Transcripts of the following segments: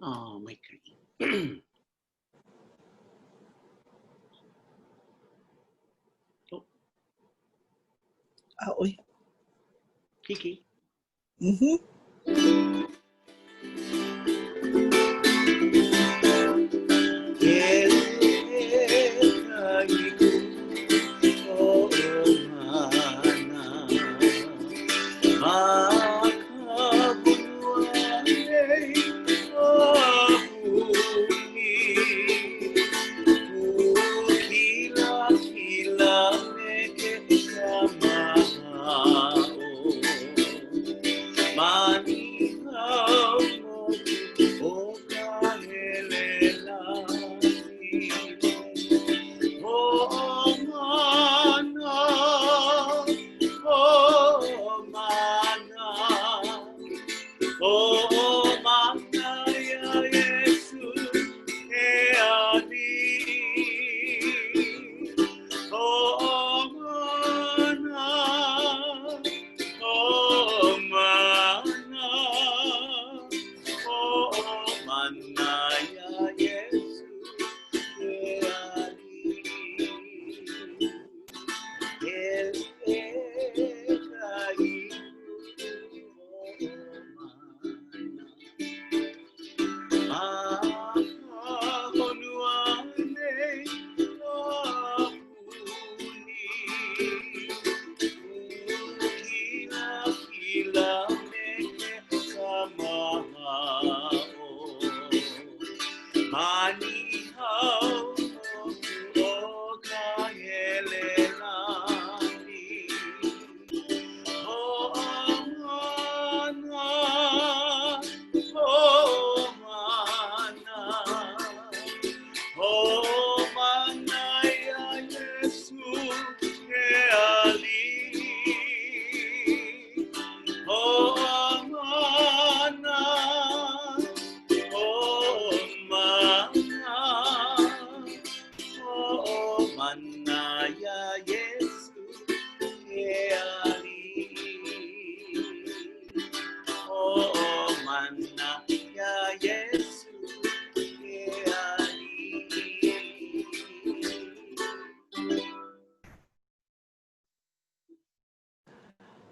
Oh, maikaʻi. oh. A ʻoi. Hiki. Mhm.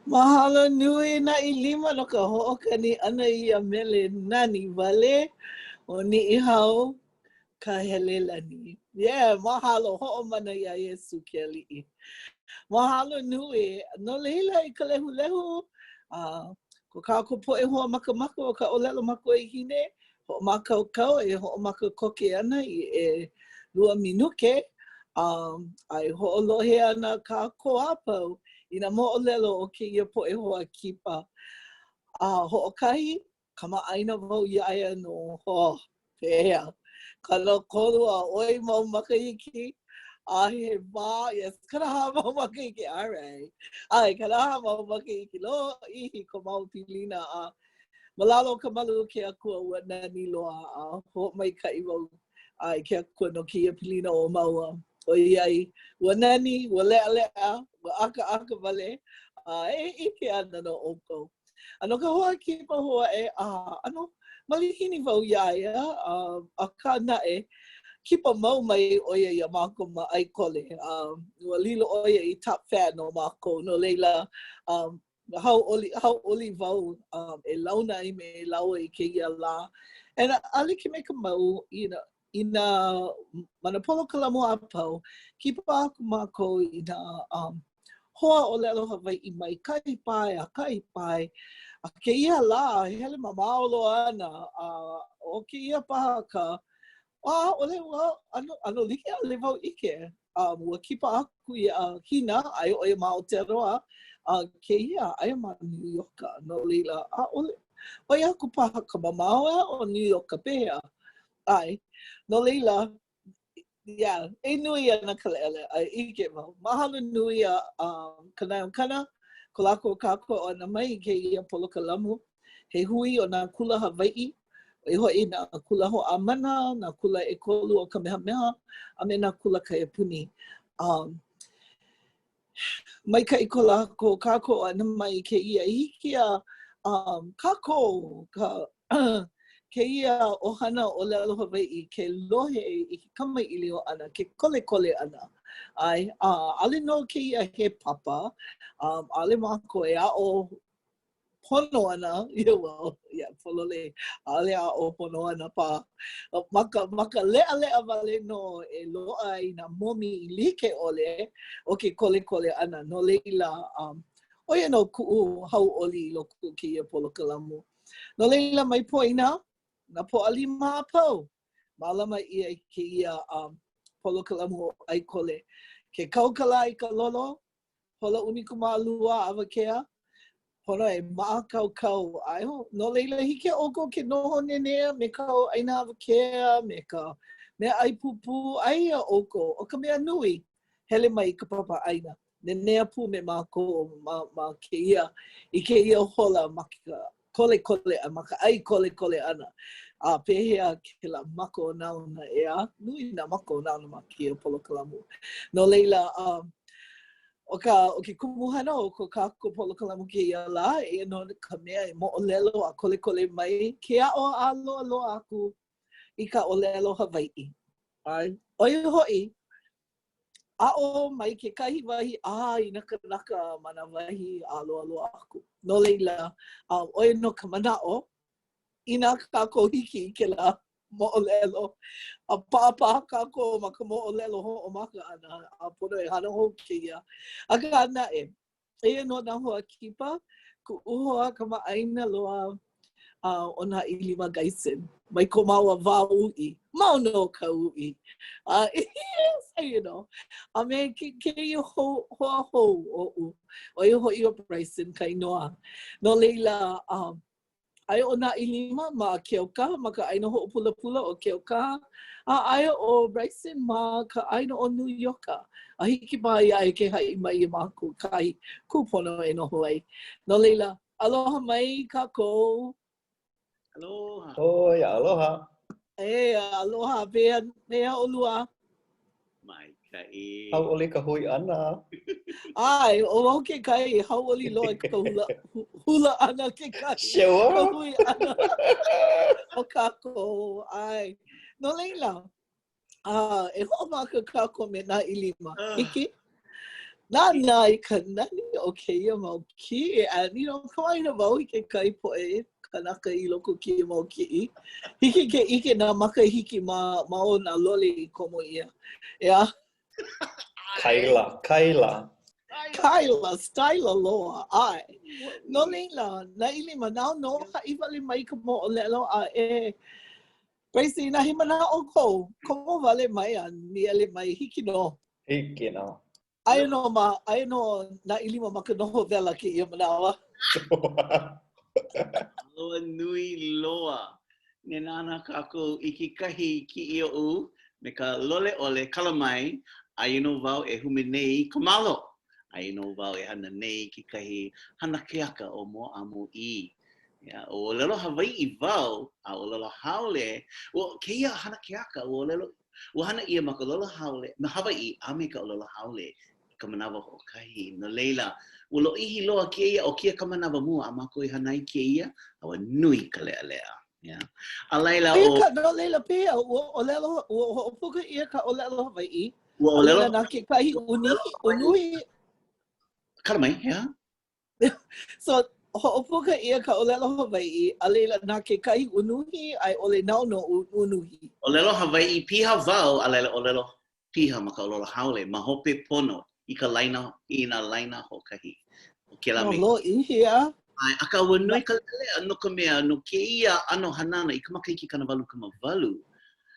Mahalo nui nā ʻilima no ka hoʻokani ʻana i ia mele nani wale ʻo Niʻihau Ka Helelani. Yeah, mahalo, hoʻomana iā Iesū ke aliʻi. Mahalo nui. No laila i ka lehulehu, a ko kākou poʻe hoa makamaka o ka ʻōlelo makuahine, hoʻomākaukau e hoʻomaka koke ana i ʻelua minuke, um, a e hoʻolohe ana kākou a pau i nā moʻolelo o kēia poʻe hoa kipa. A hoʻokahi, kamaʻāina wau iā ia no, oh, pehea, 30 a ʻoi mau makahiki, a he wā, yes, 40 mau makahiki, alright. ʻAe, 40 mau makahiki, lōʻihi ko māua pilina a Ma lalo o ka malu o ke Akua ua nani loa a hoʻomaikaʻi wau a i ke Akua no kēia pilina o māua. ʻOiai, ua nani, ua leʻaleʻa, ua ʻakaʻaka wale, a e ʻike ana nō ʻoukou. A no ka hoa kipa hou aʻe, a ʻano malihini wau iā ia, a, akā naʻe, kipa mau mai ʻo ia iā mākou ma ʻAikole. A ua lilo ʻo ia i top fan no mākou, no laila, um, Hauʻoli, hauʻoli wau um, e launa ai me lāua i kēia lā. And a like me ka mau, you know, i nā, ma nā polokalamu a pau, kipa aku mākou i nā um, hoa ʻōlelo Hawaiʻi mai kahi pae a kahi pae. A kēia lā, hele mamao loa ana, a ʻo kēia paha ka, ʻaʻole, ua ʻano, ʻano like, ʻaʻole wau ʻike. Um, ua kipa aku iā Hina, aia ʻo ia ma Aotearoa, a kēia aia ma New Yorka, no laila, ʻaʻole, ʻoi aku paha ka mamao ʻeā o New Yorka, pehea? ʻAe, no laila, yeah, e nui ana ka leʻaleʻa, e ʻike wau. Mahalo nui iā um, Kanaeokana, ko lākou kākoʻo ʻana mai i kēia polokalamu. He hui o nā kula Hawaiʻi, ʻo ia hoʻi nā kula hoʻāmana, nā kula ʻekolu o Kamehameha, a me nā kula kaiapuni. Um, maikaʻi ko lākou kākoʻo ʻana mai i kēia. I hiki iā um, kākou, ka, kēia ʻohana ʻōlelo Hawaiʻi ke lohe i ke kamaʻilio ʻana, ke kolekole ʻana. ʻAe, a ʻaʻole nō kēia he papa, um, ʻaʻole mākou e aʻo pono ana, yeah, well, yeah, pololei, ʻaʻole aʻo pono ana paha. Ma ka, ma ka leʻaleʻa wale nō e loaʻa ai nā momi like ʻole o ke kolekole ʻana. No laila, um, ʻo ia nō kuʻu hauʻoli i loko o kēia polokalamu. No laila, mai poina, nā Pōʻalima a pau, mālama ʻia kēia um, polokalamu ʻo ʻAikole. Ke kau ka lā i ka lolo, hola 12 awakea, pono e mākaukau. ʻAe, no laila, hiki iā ʻoukou ke noho nenea me kāu ʻaina awakea, me ka meaʻai pūpū, aia iā ʻoukou. ʻO ka mea nui, hele mai i ka papa ʻaina. Nenea pū me mākou ma, ma kēia, i kēia hola ma ka kolekole, ma ka ʻai kolekole ʻana. A pehea kēlā maka onaona, ʻeā? Nui nā maka onaona ma kēia polokalamu. No laila, um, ʻo ka, ʻo ke kumuhana o ko kākou polokalamu kēia lā, eia nō ka mea e moʻolelo a kolekole mai ke aʻo ʻāloaloa aku i ka ʻōlelo Hawaiʻi. ʻAe. ʻO ia hoʻi, aʻo mai kekahi wahi a i nā kanaka ma nā wahi ʻāloaloa aku. No laila, ʻo ia nō ka manaʻo, inā kākou hiki i kēlā moʻolelo, a paʻa paha kākou ma ka moʻolelo hoʻomaka ʻana, a pono e hana hou kēia. Akā naʻe, Eia nō nā hoa kipa, kuʻu hoa kamaʻāina loa a ʻo Nāʻilima Gaison. Mai ko māua wā uʻi, mau nō ka uʻi. Uh, yes, you know. A me kēia ho, hoa hou oʻu, ʻo ia hoʻi ʻo Bryson ka inoa. No laila, um, Aia ʻo Nāʻilima ma Keaukaha, ma ka ʻāina hoʻopulapula o Keaukaha, a aia ʻo Bryson ma ka ʻāina o Nū Ioka. A hiki paha iā ia ke haʻi mai iā mākou kahi kūpono e noho ai. No laila, aloha mai kākou. Aloha. Oi, aloha. E, aloha. Pehea, pehea ʻolua? Maikaʻi. Hauʻoli ka hui ʻana. ʻAe, ʻo wau kekahi, hauʻoli loa i ka hula, hula ʻana kekahi. Sure. Ka hui ʻana o kākou. ʻAe. No laila, uh, e hoʻomaka kākou me Nāʻilima. Ah. Hiki? Nānā i ka nani o kēia mau kiʻi. And, you know, kamaʻāina wau i kekahi poʻe kanaka i loko o kēia mau kiʻi. Hiki ke ʻike nā makahiki ma, ma o nā lole i komo ʻia. ʻEā? Kaila, kaila. Kaila, styla loa, ʻae. No laila, Nāʻilima, nāu nō haʻi wale mai ka moʻolelo a e Bryson, inā he manaʻo kou, komo wale mai a nīele mai, hiki nō. Hiki nō. Aia nō ma, aia nō Nāʻilima ma ka noho wela kēia manawa. Aloha nui loa. E nānā kākou i kekahi kiʻi oʻu me ka lole ʻole, kala mai, aia nō wau e hume nei i ka malo. Aia nō wau e hana nei i kekahi hana keaka ʻo Moa a Mōʻī. Yeah, ʻōlelo Hawaiʻi wau, a ʻōlelo haole, ua, kēia hana keaka, ua ʻōlelo Ua hana ʻia ma ka ʻōlelo haole, ma Hawaiʻi a me ka ʻōlelo haole i ka manawa hoʻokahi. No laila, ua lōʻihi loa kēia, ʻo kēia ka manawa mua a mākou i hana ai kēia, a ua nui ka leʻaleʻa. Yeah. A laila, ʻo... Ka, no laila, pehea, ua ʻōlelo, ua hoʻopuka ʻia ka ʻōlelo Hawaiʻi. Ua ʻōlelo... A laila na kekahi unuhi, unuhi... Kala mai, he aha? So, hoʻopuka ʻia ka ʻōlelo Hawaiʻi, a laila na kekahi unuhi a i ʻole nāu nō unuhi. ʻŌlelo Hawaiʻi piha wau, a laila ʻōlelo piha ma ka ʻōlelo haole ma hope pono i ka laina, i nā laina hoʻokahi o kēlā me. No, lōʻihi, a? ʻAe, akā ua nui ka leʻaleʻa no ka mea, no kēia ʻano hanana i ka makahiki 88,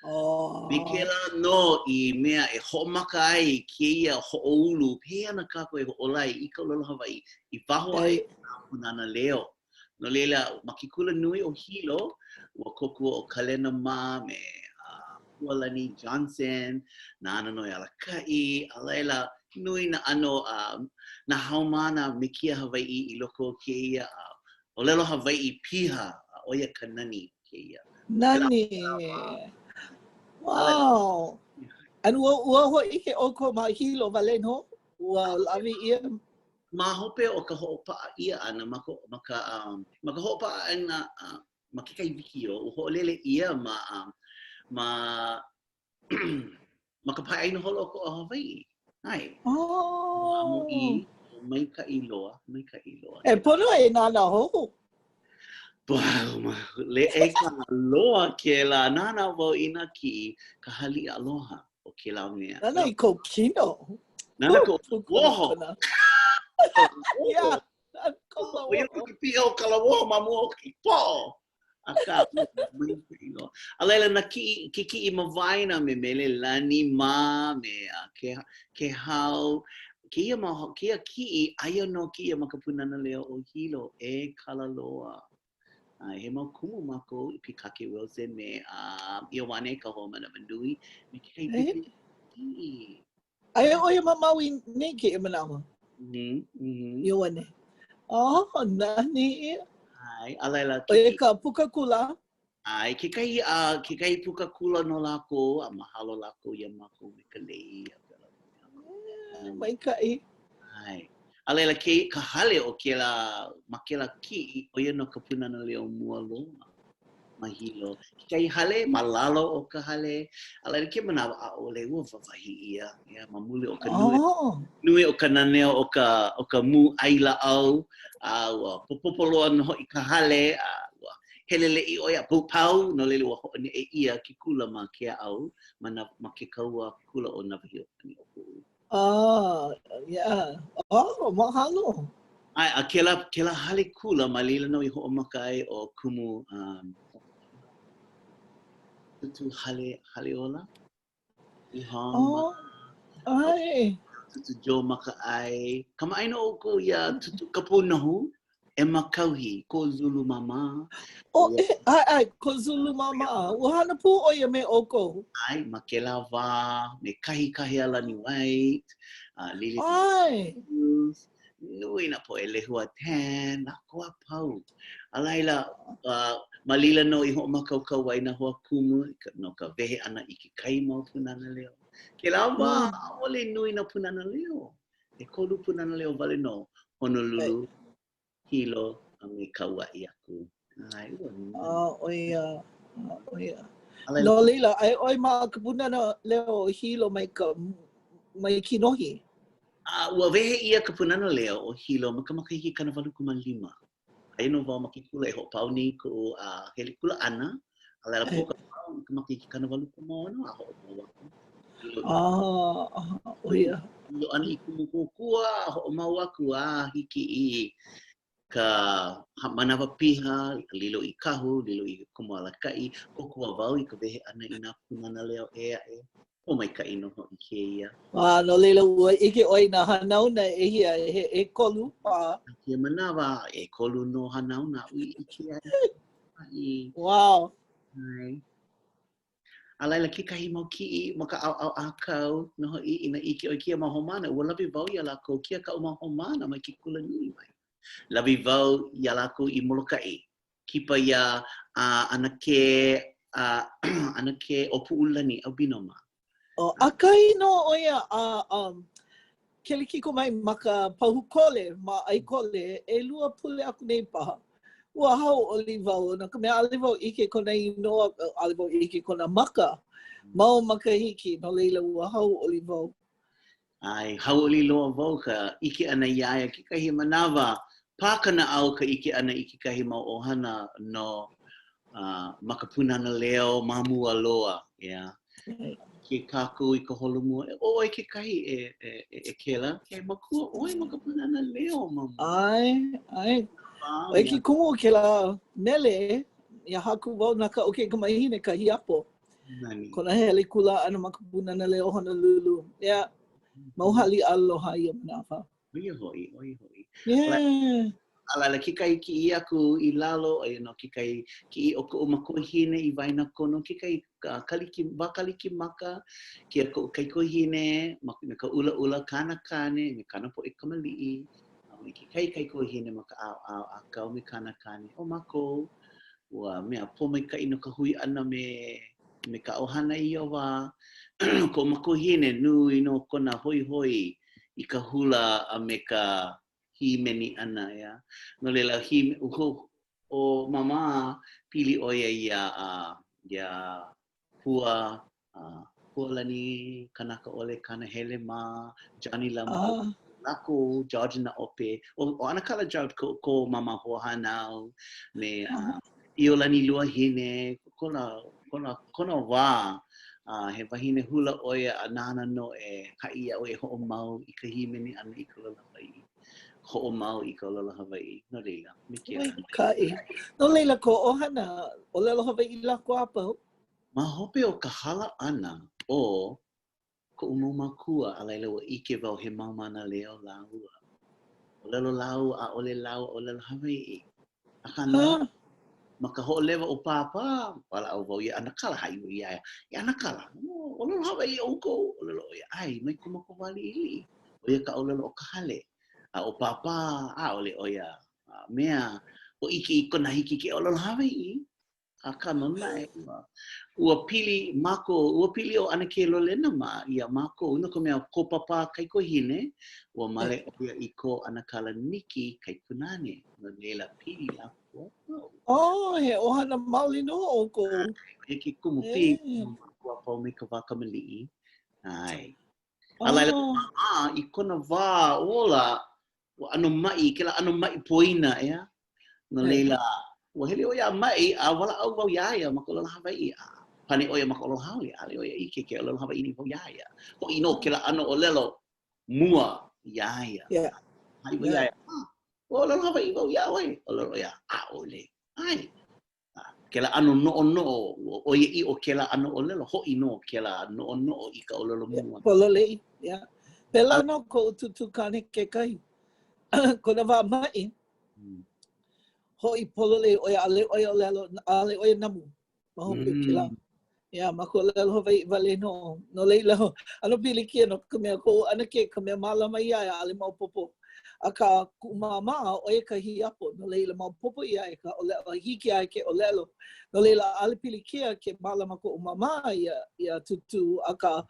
Oh. Me kēlā nō i mea e hoʻomaka ai kēia hoʻoulu, pehea ana kākou e hoʻōla ai i ka ʻōlelo Hawaiʻi i waho aʻe o nā Pūnana Leo. No laila, ma ke kula nui o Hilo, ua kōkua ʻo Kalena mā me uh, Pualani Johnson, nāna nō i alakaʻi, a laila, nui nā ʻano uh, nā haumāna mekia Hawaiʻi i loko o kēia uh, ʻōlelo Hawaiʻi piha, a ʻo ia ka nani kēia. Nani. Wow. And ua, ua hōʻike ʻoukou ma Hilo wale nō? Ua lawe ʻia? Ma hope o ka hoʻopaʻa ʻia ʻana ma, ko, ma ka, um, ma ka hoʻopaʻa ʻana uh, ma kekahi wikiō, ua hoʻolele ʻia ma, ma, ma ka paeʻāina holoʻokoʻa o Hawaiʻi. ʻAe. Oh. Mōʻī, maikaʻi loa, maikaʻi loa. E pono e nānā hou. Leʻa loa kēlā. Nānā wau i nā kiʻi, ka haliʻa aloha o kēlā mea. Nānā i kou kino. Nānā kou lauoho. Yeah. ʻO ia ke piʻo o ka lauoho ma mua o ke poʻo. Akā, maikaʻi loa. A laila, nā kiʻi, ke kiʻi ma waena me Melelani mā, me uh, ke, Kehau, kēia, ma, kēia kiʻi, aia nō kēia ma ka Pūnana Leo o Hilo, e kala loa. A he mau kumu mākou i Pikake Wilson me uh, Ioane Kahoomanawanui, me kekahi Hey. kiʻi. Aia ʻo ia ma Maui nei kēia manawa. Mm -hmm. Mm -hmm. Ioane. Oh, nani. ʻAe, a laila. ʻO ia ka puka kula. ʻAe, kekahi, uh, kekahi puka kula no lākou, a mahalo lākou iā mākou me ka lei. A pēlā. Yeah, maikaʻi. ʻAe. A laila, ke, ka hale o kēlā, ma kēlā kiʻi, ʻo ia nō ka Pūnana Leo mua loa ma Hilo. Kekahi hale ma lalo o ka hale, a laila kēia manawa ʻaʻole, ua wāwahi ʻia, yeah, ma muli o ka nui, Oh. nui o ka nanea o ka, o ka mū ʻai lāʻau, a ua popopo loa nō hoʻi ka hale, a ua heleleʻi ʻo ia a pau, no laila ua hoʻoneʻe ʻia ke kula ma Keaʻau, ma, nā, ma ke kahua kula o Nāwahīokalaniʻōpuʻu. Ah, yeah. Oh, mahalo. ʻAe, a kēlā, kēlā hale kula, ma laila nō i hoʻomaka ai ʻo Kumu um, Tutu Hale, Haleola. I Hong, Oh, ʻae. Tutu Joe Makaʻai. Kamaʻāina ʻoukou iā Tutu Kapunohu, Emma Kauhi, ko Zulu māmā. Oh, eh, ʻae, ʻae, ko Zulu māmā. Ua hana pū ʻo ia me ʻoukou. ʻAe, ma kēlā wā, me Kahi Kahealani White, uh, Lili ʻAe. Cruz, nui nā poʻe Lehua Tan, lākou a pau. A laila, uh, ma laila nō i hoʻomākaukau ai nā hoa kumu no ka wehe ʻana i kekahi mau Pūnana Leo. Kēlā wā, Mm. ʻaʻole nui nā Pūnana Leo. ʻEkolu Pūnana Leo wale nō, Honolulu, Hilo, a me Kauaʻi aku. ʻAe, ua nui. A, ʻo ia, a, ʻo ia. No laila, aia ʻoe ma ka Pūnana Leo o Hilo mai ka, mai kinohi? A, ua wehe ʻia ka Pūnana Leo o Hilo ma ka makahiki 85. Aia nō wau ma ke kula e hoʻopau nei i koʻu uh, hele kula ʻana. A laila pau ka pau i ka makahiki 86 a hoʻomau aku. Ah, ʻo ia. Lilo ʻana i kumu kōkua, a hoʻomau aku a hiki i ka manawa piha, lilo i kahu, lilo i kumu alakaʻi, kōkua wau i ka wehe ʻana i nā pūnana leo ʻē aʻe. Pōmaikaʻi nō hoʻi kēia. A no laila, ua ʻike ʻoe i nā hanauna ʻehia, he ʻekolu paha. I kēia manawa, ʻekolu nō hanauna aʻu i ʻike ai. Wow. ʻAe. A laila, kekahi mau kiʻi ma ka ʻaoʻao ʻākau nō hoʻi, inā ʻike ʻoe kēia mau haumāna, ua lawe wau iā lākou, kēia kaʻu mau haumāna mai ke kula nui mai. Lawe wau iā lākou i Molokaʻi. Kipa iā ʻAnakē, ʻAnakē ʻo Puʻulani Albino mā. Oh, ʻakahi nō ʻo ia a um, kelikiko mai ma ka pahu kole, ma ʻAikole, ʻelua pule aku nei paha. Ua hauʻoli wau, no ka mea, ʻaʻole wau ʻike kona inoa, ʻaʻole wau ʻike kona maka, mau makahiki, no laila ua hauʻoli wau. ʻAe, hauʻoli loa wau ka ʻike ʻana iā ia kekahi manawa. Pā ka naʻau ka ʻike ʻana i kekahi mau ʻohana no uh, ma ka Pūnana Leo ma mua loa, yeah. ʻIke kākou i ka holomua. E, ʻoe kekahi e, e, e, e Kela, he makua ʻoe ma ka Pūnana Leo ma mua. ʻAe, ʻae. ʻO ia ke kumu o kēlā mele, ia haku wau na kaʻu kaikamahine ka hiapo. Nani. Kona hele kula ʻana ma ka Pūnana Leo Honolulu. Yeah. Mau haliʻa aloha ia manawa. ʻO ia hoʻi, ʻo ia hoʻi. Yeah. A laila kekahi kiʻi aku i lalo, ʻo ia nō kekahi kiʻi o koʻu makuahine i waena kono, kekahi kaliki, wā Kalikimaka, kēia koʻu kaikuahine ma, me ka ʻulaʻula, kāna kāne, me kāna poʻe kamaliʻi, a me kekahi kaikuahine ma ka ʻaoʻao ʻākau me kāna kāne. ʻO mākou, Ua mea pōmaikaʻi nō ka hui ʻana me me ka ʻohana i ia wā. Koʻu makuahine, nui nō kona hoihoi i ka hula a me ka hīmeni ʻana, ʻeā. No laila, hī, ho, ʻO Māmā, pili ʻo ia iā, iā Pua, Pualani, Kanakaʻole, Kanahele mā, Johnny Lama, ah. lākou, George Naʻope, ʻo, ʻo ʻAnakala George ko, ko Māmā hoahānau, me uh, ʻIolani Luahine, kona, kona, kona wā, uh, he wahine hula ʻo ia a nāna nō e haʻi iaʻu e hoʻomau i ka hīmeni ʻana i ka ʻōlelo Hawaiʻi. Hoʻomau i ka ʻōlelo Hawaiʻi. No laila, me ke Maikaʻi. No laila, ko ʻohana, ʻōlelo Hawaiʻi lākou a pau? Ma hope o ka hala ʻana o koʻu mau mākua, a laila ua ʻike wau he mau mānaleo lāua. ʻŌlelo lāua, ʻaʻole lāua ʻōlelo Hawaiʻi. Akā nō, ma ka hoʻolewa o Pāpā, walaʻau wau iā ʻAnakala, haʻi wau iā ia, E ʻAnakala, ʻōlelo Hawaiʻi ʻoukou? ʻŌlelo ʻo ia, ʻAe, mai ko mākou wā liʻiliʻi. ʻO ia ka ʻōlelo o ka hale. A ʻo Pāpā, ʻaʻole ʻo ia mea hōʻike i kona hiki ke ʻōlelo Hawaiʻi. Akā nō naʻe, ua, ua pili mākou, ua pili ʻo ʻAnakē Lolena mā iā mākou, no ka mea, ko Pāpā kaikuahine, ua male ʻo ia i ko ʻAnakala Niki kaikunāne, no laila pili lākou a pau. Oh, he ʻohana maoli nō ʻoukou. ʻAe, ʻo ia ke kumu pili o mākou a pau mai ka wā kamaliʻi. ʻAe. A laila, oh. a i kona wā ola, ua ʻano maʻi, kēlā ʻano maʻi poina, ʻeā? No laila, ua hele ʻo ia a maʻi, a walaʻau wau iā ia ma ka ʻōlelo Hawaiʻi, a pane ʻo ia ma ka ʻōlelo haole, ʻaʻole ʻo ia ʻike ke ʻōlelo Hawaiʻi nei wau iā ia. Hoʻi nō kēlā ʻano ʻōlelo mua iā ia. Yeah. Haʻi wau iā ia, ah, ua ʻōlelo Hawaiʻi wau iā ʻoe. ʻŌlelo ʻo ia, ʻaʻole. ʻAe. Kēlā ʻano noʻonoʻo, ua ʻoiaʻiʻo kēlā ʻano ʻōlelo, hoʻi nō kēlā noʻonoʻo i ka ʻōlelo mua. Pololei, yeah. Pēlā nō koʻu tūtū kāne kekahi. Kona wā maʻi, mm. hoʻi pololei ʻo ia, ʻaʻole ʻo ia ʻōlelo, ʻaʻole ʻo ia namu ma hope mm. kēlā. Yeah, ma ka ʻōlelo Hawaiʻi wale nō. No laila, ʻano pilikia no ka mea, koʻu ʻanakē ka mea mālama iā ia, ʻaʻole maopopo. Akā, kuʻu māmā, ʻo ia ka hiapo, no laila maopopo iā ia ka ʻōlelo, hiki iā ia ke ʻōlelo. No laila, ʻaʻole pilikia ke mālama koʻu māmā iā, iā Tūtū, akā,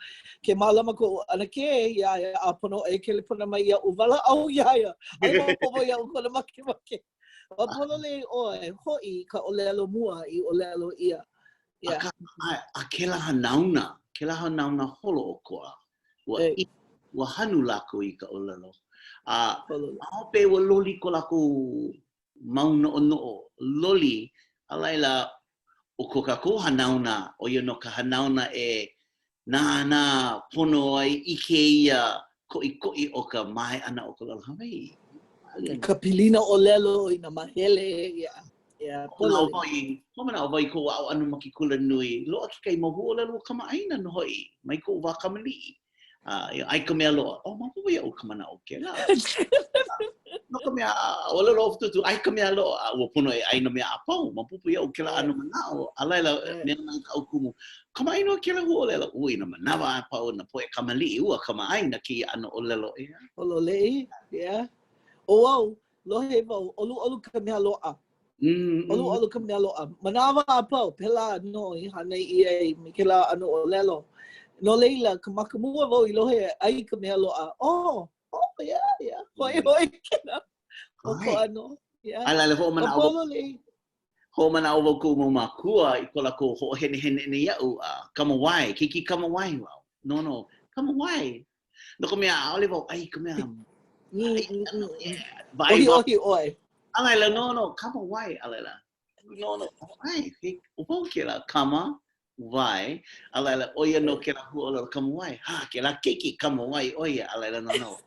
ke mālama koʻu ʻanakē iā ia, a pono ʻo ia e kelepona mai iaʻu, walaʻau iā ia, ʻaʻole maopopo iaʻu kona makemake. Ua pololei ʻoe, hoʻi ka ʻōlelo mua i ʻōlelo ʻia. Yeah. Akā, a, a kēlā hanauna, kēlā hanauna holoʻokoʻa, ua, i, ua hanu lākou i ka ʻōlelo. A ma hope ua loli ko lākou mau noʻonoʻo, loli, a laila, ʻo ko kākou hanauna, ʻo ia nō ka hanauna e nānā pono ai i kēia koʻikoʻi o ka mae ʻana o ka ʻōlelo Hawaiʻi. Ka pilina ʻōlelo i nā māhele, yeah. Yeah, Hoʻomanaʻo wau i, hoʻomanaʻo wau i koʻu aʻo ʻana ma ke kula nui, loaʻa kekahi mau huaʻōlelo ua kamaʻāina nō hoʻi mai koʻu wā kamaliʻi. A, ʻai ka mea loaʻa. Oh, maopopo iaʻu ka manaʻo o kēlā. No ka mea, ʻōlelo ʻo Tūtū, ʻai ka mea loaʻa, a ua pono e ʻai nā mea a pau. Maopopo iaʻu kēlā ʻano manaʻo. A laila, mea mai kaʻu kumu, kamaʻāina nō kēlā huaʻōlelo. Ui, nā manawa a pau nā poʻe kamaliʻi, ua kamaʻāina kēia ʻano ʻōlelo, ʻeā? Pololei, yeah. ʻO au, lohe wau, ʻoluʻolu ka mea loaʻa. ʻOluʻolu ka mea loaʻa. Manawa a pau, pēlā nō i hānai ʻia ai me kēlā ʻano ʻōlelo. No laila, ka makamua wau i lohe ʻai ka mea loaʻa. Oh, oh, yeah, yeah. Hoihoi kēlā. ʻOkoʻa nō. Yeah. A laila, hoʻomanaʻo wau. Hoʻomanaʻo wau koʻu mau mākua i ko lākou hoʻohenehene ʻana iaʻu, a kamawae, keiki kamawae wau. No, no, kamawae. No ka mea, ʻaʻole wau ʻai i ka mea. ʻOhiʻohi ʻoe. A laila, no, no, kamawae, a laila. No, no, ʻae, ʻo wau kēlā, kama, wae, a laila, ʻo ia nō kēlā huaʻōlelo kamawae. Ha, kēlā keiki kamawae ʻo ia, a laila, no, no.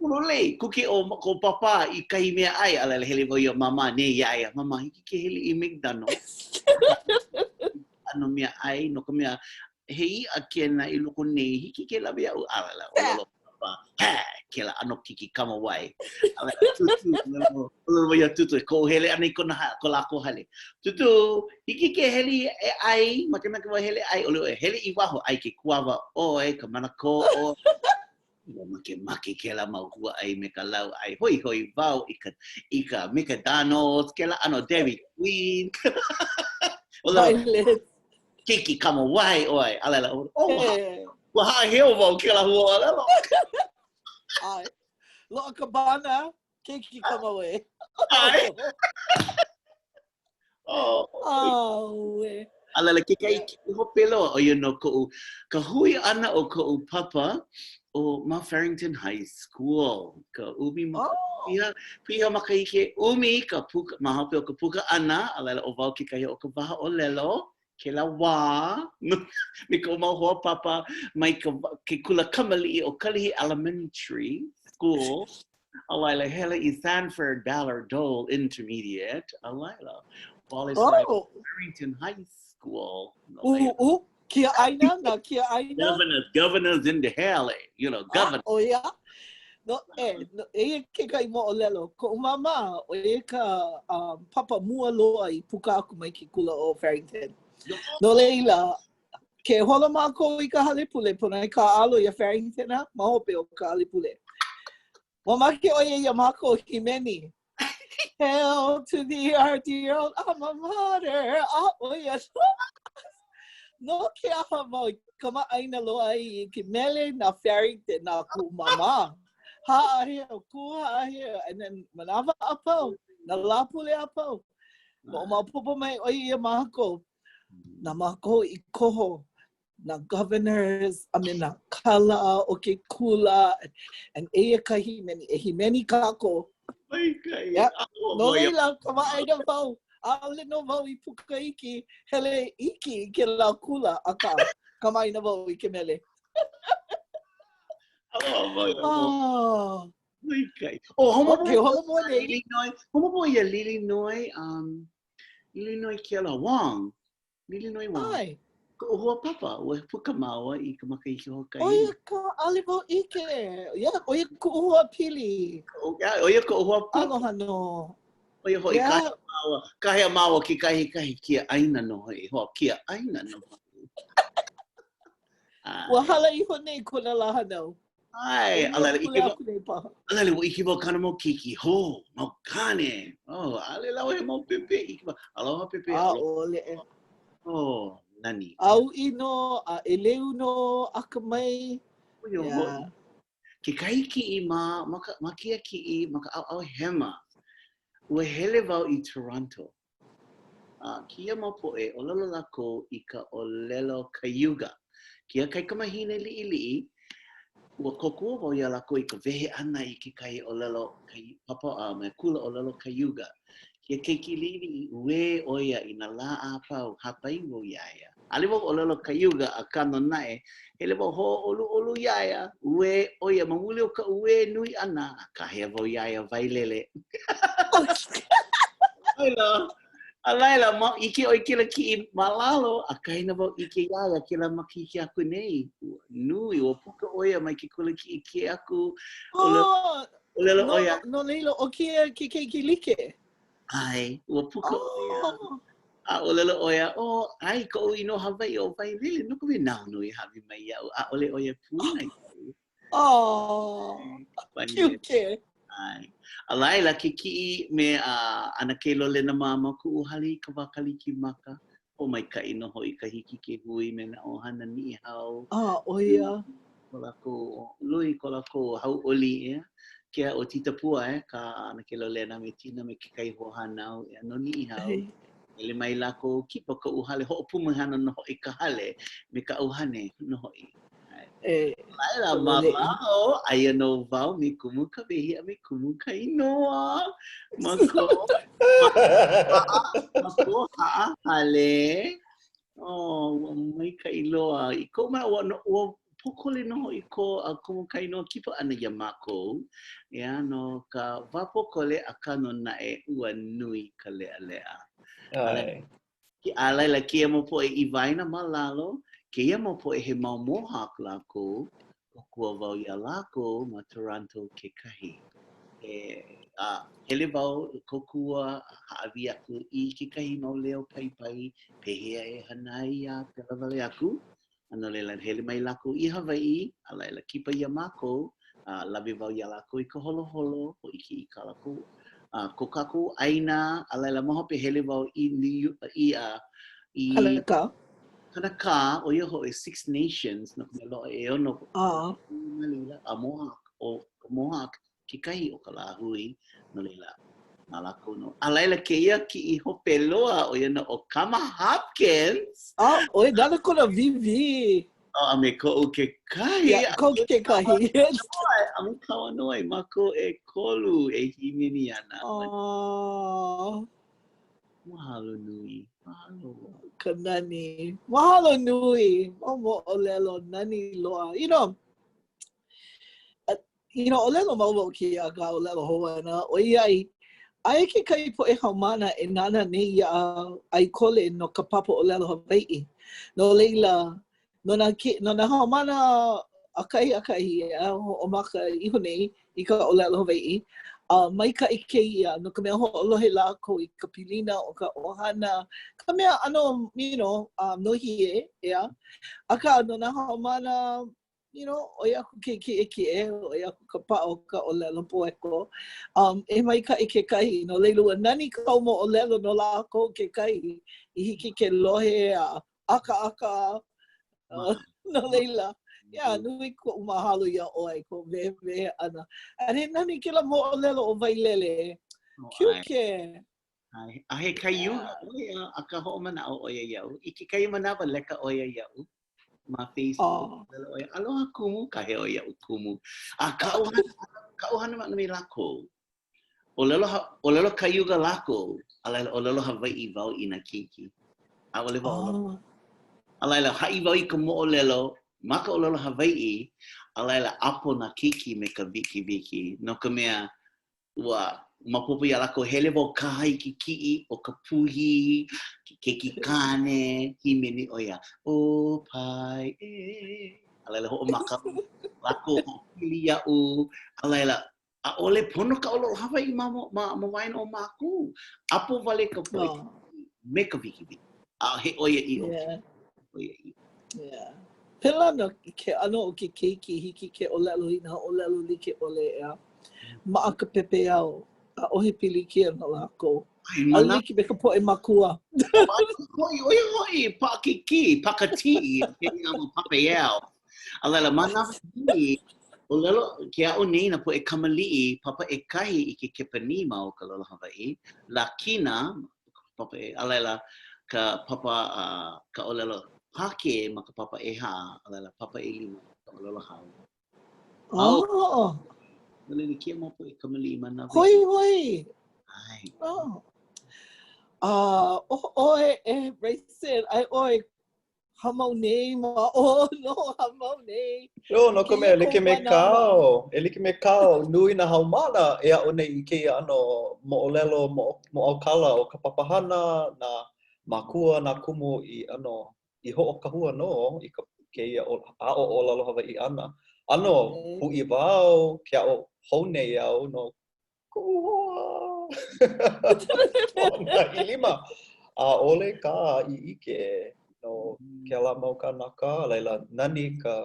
Pololei, kuke ʻo ko Pāpā i kahi mea ʻai, a laila hele wau iā Māmā, nei iā ia, Māmā, hiki ke hele i McDonald's. ʻano mea ʻai, no ka mea, he iʻa kēnā i loko nei, hiki ke lawe iaʻu, a laila, ʻōlelo Pāpā, hē, kēlā ʻano keiki kamawae. A laila, Tūtū, ʻōlelo wau iā Tūtū, e koʻu hele ʻana i kona, ko lākou hale. Tūtū, hiki ke hele e ʻai, makemake wau e hele ʻai, ʻōlelo ʻo ia, hele i waho, ʻai ke kuawa ʻoe, ka manakō ʻoe. Ua makemake kēlā mau huaʻai me ka lauʻai. Hoihoi wau i ka, i ka McDonald's, kēlā ʻano Dairy Queen. ʻŌlelo, keiki kamawae ʻoe. A laila, oh, ua haʻaheo wau kēlā huaʻōlelo. ʻAe. Loaʻa ka bana. Keiki kamawe. ʻAe. Oh. Auē. A laila, kekahi kiʻi hope loa, ʻo ia nō koʻu, ka hui ʻana o koʻu papa o ma Farrington High School. Ka ʻumi ma oh. piha, piha makahiki ʻumi ka puka, ma hope o ka puka ʻana, a laila ʻo wau kekahi o ka waha ʻōlelo, kēlā wā, me koʻu mau hoa papa mai ka, ke kula kamaliʻi o Kalihi Elementary School. A laila, hele i Sanford Ballard Dole Intermediate. A laila, Wallace oh. Farrington High School. Uh, uh, kiaʻāina, nā kiaʻāina. Governors, governors in the hale, you know, ah, governors. Ah, oh ia. No, e, no, eia kekahi moʻolelo. Koʻu māmā, ʻo ia ka um, papa mua loa i puka aku mai ke kula o Farrington. No laila, ke holo mākou i ka hale pule, pono e kāʻalo iā Farrington ha, ma hope o ka hale pule. Mamake ʻo ia iā mākou hīmeni. Hail to thee, our dear old alma mater. A ʻo ia No ke aha wau i kamaʻāina loa ai i ke mele na Farrington na kuʻu māmā. Haʻaheo, kū haʻaheo, and then manawa a pau, nā lāpule a pau. Hoʻomaopopo mai ʻo ia iā mākou. Na mākou i koho nā governors a me nā kala o ke kula and eia ka hīmeni, e hīmeni kākou. Maikaʻi. Yeah. No laila, kamaʻāina wau, ʻaʻole nō wau i puka iki, hele iki i kēlā kula, akā, kamaʻāina wau i ke mele. Oh. Maikaʻi. Oh, homo okay, homo nei. Lilinoe, homo ia Lilinoe, um, Lilinoe Keala Wong. Lilinoe Wong. ʻAe. Koʻu hoa papa, ua puka māua i ka makahiki hoʻokahi. ʻO ia ka ʻaʻole wau ʻike. Yeah, ʻo ia kuʻu hoa pili. Yeah, ʻo ia koʻu hoa papa. Aloha nō. ʻO ia hoʻi, yeah. kāhea māua, kāhea māua kekahi kahi kiaʻāina nō hoʻi, hoa kiaʻāina nō hoʻi. Ua hala iho nei kona lā hānau. ʻAe, a laila, ʻike wau, a laila, ua ʻike wau kāna mau keiki, hō, mau kāne. Oh, ʻaʻole lawa he mau pepe, ʻike wau, aloha pepe. ʻAʻole. Oh, nani. A uʻi nō, a ʻeleu nō, akamai. Yeah. Kekahi kiʻi ma, ma, ka, ma kēia kiʻi, ma ka ʻaoʻao hema, ua hele wau i Toronto. A kēia mau poʻe, ʻōlelo lākou i ka ʻōlelo Cayuga. Kēia kaikamahine liʻiliʻi, ua kōkua wau iā lākou i ka wehe ʻana i kekahi ʻōlelo papa a me kula ʻōlelo Cayuga. Kēia keiki liʻiliʻi, uē ʻo ia i nā lā a pau, hāpai wau iā ia. ʻAʻole wau ʻōlelo Cayuga, akā nō naʻe, hele wau hōʻoluʻolu iā ia, uē ʻo ia ma muli o ka uē nui ʻana, a kāhea wau iā ia wailele. Laila, a laila, ma, ʻike ʻoe i kēlā kiʻi ma lalo, ʻakahi nō wau ʻike iā ia kēlā makahiki aku nei. Ua nui, ua puka ʻo ia mai ke kula kiʻekiʻe aku. ʻŌlelo, ʻōlelo ʻo ia. No laila, ʻo kēia ke keiki like? ʻAe, ua puka ʻo ia. Oh. A ʻōlelo ʻo ia, oh, ʻae koʻu inoa Hawaiʻi ʻo Wailele, no ka mea nāu nō i hāʻawi mai iaʻu, ʻaʻole ʻo ia puna iaʻu. Oh, cute. ʻAe. A laila, ke kiʻi me a ʻAnakē Lolena mā ma kuʻu hale i ka wā Kalikimaka, Pōmaikaʻi nō hoʻi ka hiki ke hui me nā ʻohana Niʻihau. A, ʻo ia. Ko lākou, nui ko lākou hauʻoli, ʻeā. Kea ʻo Tita Pua, e, ka ʻAnakē Lolena me Tina me kekahi hoahānau, ʻeā, no Niʻihau. Hele mai lākou, kipa koʻu hale, hoʻopumehana nō hoʻi ka hale me ka ʻuhane nō hoʻi. E. Laila, ma lalo, aia nō wau me Kumu Kawehi a me Kumu Kainoa. Ma ko, ma ko haʻa hale. Oh, ua maikaʻi loa. I koʻu manaʻo, ua, ua pōkole nō hoʻi ko a Kumu Kainoa kipa ʻana iā mākou. ʻEā, no ka wā pōkole, akā nō naʻe, ua nui ka leʻaleʻa. ʻAe. A laila, kēia mau poʻe i waena ma lalo, kēia mau poʻe he mau Mohawk lākou, kōkua wau iā lākou ma Toronto kekahi. E, a hele wau kōkua a hāʻawi aku i kekahi mau leo paipai pehea e hana ai a pēlā wale aku. A no laila, hele mai lākou i Hawaiʻi, a laila, kipa iā mākou, a lawe wau iā lākou i ka holoholo, hōʻike i kā lākou, a ko kākou ʻāina, a laila, ma hope hele wau i New, i, a, i Kanakā. Kanakā, ʻo ia hoʻi Six Nations, no ka mea loaʻa ʻeono uh. ma laila, a Mohawk, ʻo Mohawk. kekahi o ka lāhui, no laila, na lākou nō. A laila kēia kiʻi hope loa, ʻo ia nō ʻo Kama Hopkins. A, ʻoe, nāna kona wīwī. A me koʻu kekahi. Yeah, kou kekahi. A me Kauanoe, mākou ʻekolu e hīmeni ana. Aww. Mahalo nui. Mahalo. Ka nani. Mahalo nui. Mau moʻolelo nani loa. You know, you know, ʻōlelo mau wau kēia akā ʻōlelo hou ana, ʻoiai, aia kekahi poʻe haumāna e nānā nei iā ʻAikole no ka papa ʻōlelo Hawaiʻi. No laila, no nā, no nā haumāna ʻakahi ʻakahi e hoʻomaka iho nei i ka ʻōlelo Hawaiʻi, a maikaʻi kēia no ka mea hoʻolohe lākou i ka pilina o ka ʻohana, ka mea ʻano, you know, um, nōhie, ʻeā. Akā, no nā haumāna you know, ʻoi aku ke kiʻekiʻe, ʻoi aku ka paʻa o ka ʻōlelo poeko. Um, e maikaʻi kekahi, no laila ua nani kāu moʻolelo no lākou kekahi i hiki ke lohe a ʻakaʻaka. Uh, no laila, yeah, nui koʻu mahalo iā ʻoe, kou wehewehe ʻana. A he nani kēlā moʻolelo o Wailele. Cute. ʻAe, a he Cayuga ʻo ia, akā hoʻomanaʻo ʻo ia iaʻu. I kekahi manawa leka ʻo ia iaʻu ma Facebook. Oh. ʻO ia, aloha kumu, kāhea ʻo ia iaʻu kumu. A kaʻu hana, kaʻu hana ma me lākou. ʻōlelo, ʻōlelo Cayuga lākou, a laila ʻōlelo Hawaiʻi wau i nā keiki. ʻAʻole wau. Oh. A laila, haʻi wau i ka moʻolelo ma ka ʻōlelo Hawaiʻi, a laila ʻapo nā keiki me ka wikiwiki, no ka mea, ua maopopo iā lākou, hele wau kaha i ke kiʻi o ka puhi, ke keiki kāne, hīmeni ʻo ia, ʻo Pae. A laila hoʻomaka lākou hoʻopili iaʻu, a laila, ʻaʻole pono ka ʻōlelo Hawaiʻi ma, ma, ma waena o mākou. ʻApo wale ka poʻe oh. me ka wikiwiki. A he ʻoiaʻiʻo. Yeah. ʻoiaʻiʻo. Yeah. Pēlā nō ke ʻano o ke keiki, hiki ke ʻōlelo i nā ʻōlelo like ʻole, ʻeā. Maʻa ka pepeiao, ʻaʻohe pilikia no lākou. ʻAʻole like me ka poʻe mākua. Hoʻi, ʻo ia hoʻi, paʻakikī, pakatī, kēia mau pepeiao. A laila, ma nā wahi, ʻōlelo, ke aʻo nei nā poʻe kamaliʻi, papa ʻekahi i ke Kepanī ma o ka ʻōlelo Hawaiʻi, Lākina, papa e, a laila, ka papa, uh, ka ʻōlelo Pākē ma ka papa ʻehā, a laila, papa ʻelima, ka ʻōlelo haole. Oh. No laila, kēia mau poʻe kamaliʻi ma nā Hoihoi. ʻAe. Oh. A, uh, ʻoe e Bryson, ʻae ʻoe hāmau nei ma ʻō no hāmau nei. No, no ka mea, e like me kāu, e like me kāu, nui nā haumāna e aʻo nei i kēia ʻano moʻolelo moʻaukala o ka papahana, nā mākua, nā kumu i ʻano i hoʻokahua nō i ka kēia aʻo ʻōlelo Hawaiʻi ʻana. ʻAno pūʻiwa au ke aʻo hou nei au no Kuʻu hoa! Na ʻilima! ʻAʻole kā i ʻike no kēlā mau kānaka, a laila, nani ka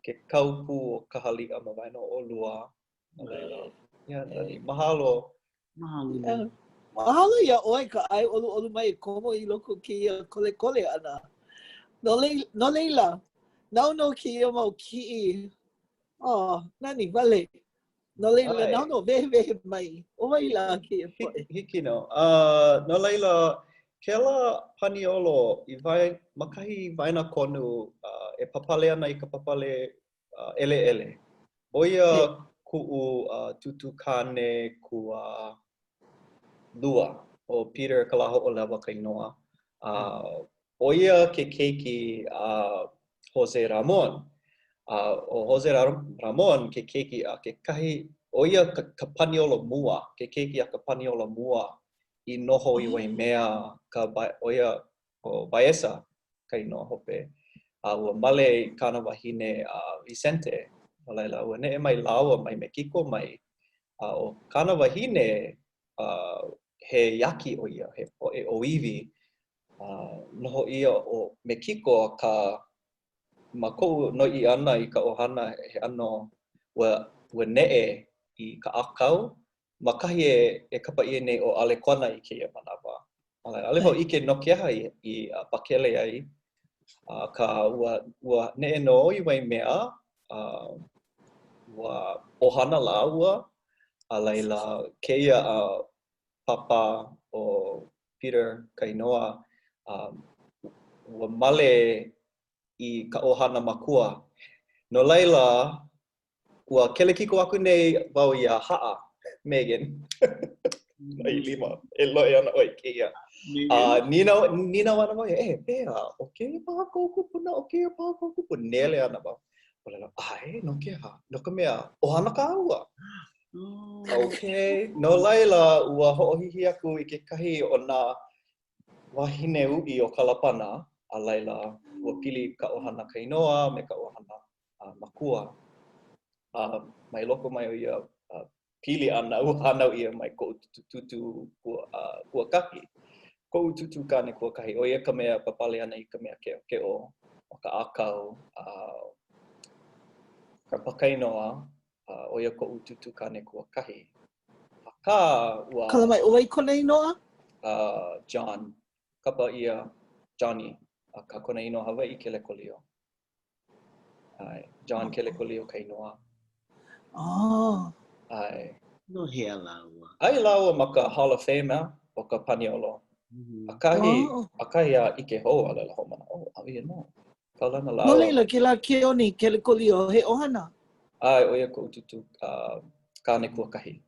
ke kau pū o ka haliʻa ma waena o ʻolua. A laila, yeah, nani. Mahalo. Mahalo. Mahalo iā ʻoe ka ʻae ʻoluʻolu mai e komo i loko o kēia kolekole ʻana. No leila, no leila, nāu nō kēia mau kiʻi. Oh, nani wale. No laila, nāu nō wehewehe mai, ʻo wai lā kēia poʻe? Hiki nō. Uh, no laila, kēlā paniolo i wae, ma kahi waenakonu uh, e papale ana i ka papale uh, ʻeleʻele. ʻO ia kuʻu uh, tūtū kāne kua lua, ʻo Peter Kalāhoʻolewa ka inoa. Uh, ʻo ia ke keiki a Jose Ramon. A ʻo Jose Ramon ke keiki a kekahi, ʻo ia ka, ka paniolo mua, ke keiki a ka paniolo mua i noho i Waimea, ka, ʻo ia, ʻo Baeza ka inoa hope. A ua male i kāna wahine a Vicente. No laila, ua neʻe mai lāua mai Mekiko mai. A ʻo kāna wahine, uh, he Yaqui ʻo ia, he poʻe ʻōiwi Uh, noho ʻia ʻo Mekiko akā ma koʻu noiʻi ʻana i ka ʻohana he ʻano ua, ua neʻe i ka ʻākau ma kahi e, e kapa ʻia nei ʻo ʻAlekona i kēia manawa. ʻAʻole wau ʻike no ke aha i, i pakele ai, akā ua, ua neʻe nō i Waimea, uh, Ua ʻohana lāua, a laila, kēia uh, papa ʻo Peter Kainoa, um, ua male i ka ʻohana makua. No laila, ua kelekiko aku nei wau iā Haʻa, Megan. Na ʻilima, e lohe ana ʻoe i kēia. A uh, nīnau, nīnau ana wau ia, e, pehea, ʻo kēia paha kou kupuna, ʻo kēia paha kou kupuna, nele ana wau. ʻŌlelo, ʻae, no ke aha? No ka mea, ʻohana kāua. Oh. Okay. No laila, ua hoʻohihi aku i kekahi o nā wāhine uʻi o Kalapana, a laila, ua pili ka ʻohana Kainoa me ka ʻohana uh, Makua. A mai loko mai o ia uh, pili ʻana, ua hānau ʻia mai koʻu tūtū kua, uh, kuakahi. Koʻu tūtū kāne kuakahi, ʻo ia ka mea papale ana i ka mea keʻokeʻo ma ka ʻākau. Uh, Grandpa Kainoa, uh, ʻo ia koʻu tūtū kāne kuakahi. Akā, ua... Kala mai, ʻo wai kona inoa? Uh, John. Kapa ʻia Johnny, akā kona inoa Hawaiʻi Kelekolio. ʻAe, John Kelekolio Kainoa. Ah. ʻAe. No hea lāua? Aia lāua ma ka Hall of Fame ʻeā, o ka Paniolo. Mm -hmm. ʻAkahi, oh. ʻakahi a ʻike hou a laila hoʻomanaʻo, oh, ʻo ia nō. Kaulana lāua. No laila, kēlā Keoni Kelekolio, he ʻohana? ʻAe, ʻo ia koʻu tūtū uh, kāne kuakahi.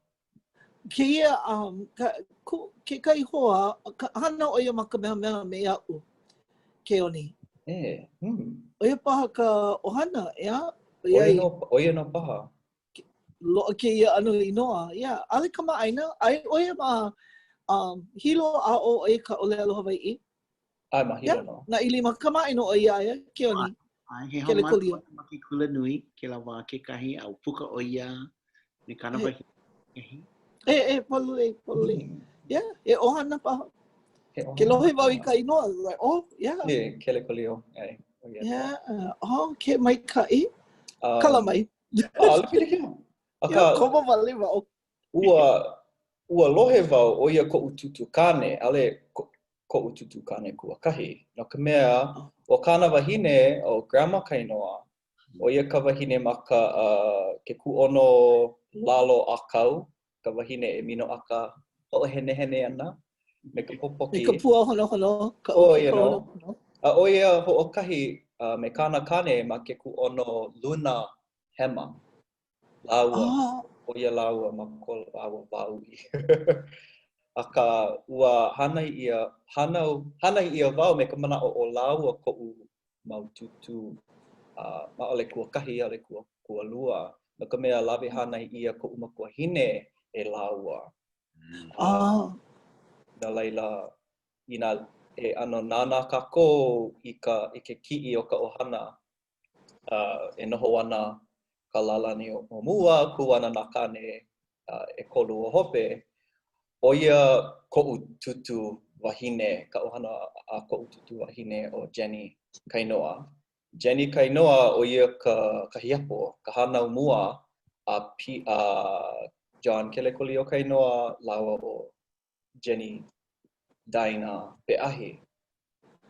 Kēia, um, ka, ku, kekahi hoa, ka, hana ʻo ia ma Kamehameha me aʻu, Keoni. E, hmm. ʻO ia paha ka ʻohana, ʻeā? ʻO ia nō, ʻo ia nō paha. Loaʻa kēia ʻano inoa, yeah. ʻAʻole kamaʻāina, aia ʻo ia ma um, Hilo aʻo ʻo ia ka ʻōlelo Hawaiʻi. ʻAe, ma Hilo nō. Na ʻIlima kamaʻāina ʻo ia aia, Keoni. ʻAe, he haumāna ma ke kula nui, kēlā wā kekahi, a ua puka ʻo ia me kāna wahine kekahi. E, e, pololei, pololei. Mm. Yeah, he ʻohana paha. Ke lohe wau i ka inoa, like, oh, yeah. Yeah, Kelekolio. ʻAe. Oh, yeah. Yeah, oh, okay, maikaʻi. Um, Kala mai. ʻAʻole pilikia. Akā, yeah, komo wale wau. Ua, ua lohe wau, ʻo ia koʻu tūtū kāne, ʻaʻole koʻu tūtū kāne kuakahi. No ka mea, ʻo kāna wahine, ʻo Grandma Kainoa, ʻo ia ka wahine ma ka, uh, ke kūʻono lalo ʻākau, ka wahine e minoʻaka hoʻohenehene ana me ka popoki. Me ka pua honohono. Ka ʻo ia nō. A ʻo ia hoʻokahi uh, me kāna kāne ma ke kūʻono luna hema. Lāua, oh. ʻo ia lāua ma ko lāua wā uʻi. Akā, ua hānai ʻia, hānau, hānai ʻia wau me ka manaʻo ʻo lāua koʻu mau tūtū, uh, ʻaʻole kuakahi, ʻaʻole kua, kualua, no ka mea, lawe hānai ʻia koʻu makuahine e lāua. Uh, no laila, inā e ʻano nānā kākou i ka, i ke kiʻi o ka ʻohana, uh, e noho ana ka lālani o mua, kū ana nā kāne uh, ʻekolu o hope, ʻo ia koʻu tūtū wahine, ka ʻohana a koʻu tūtū wahine ʻo Jenny Kainoa. Jenny Kainoa, ʻo ia ka, ka hiapo, ka hānau mua a, P, a John Kelekolio Kainoa lāua ʻo Jenny Dinah Peʻahi.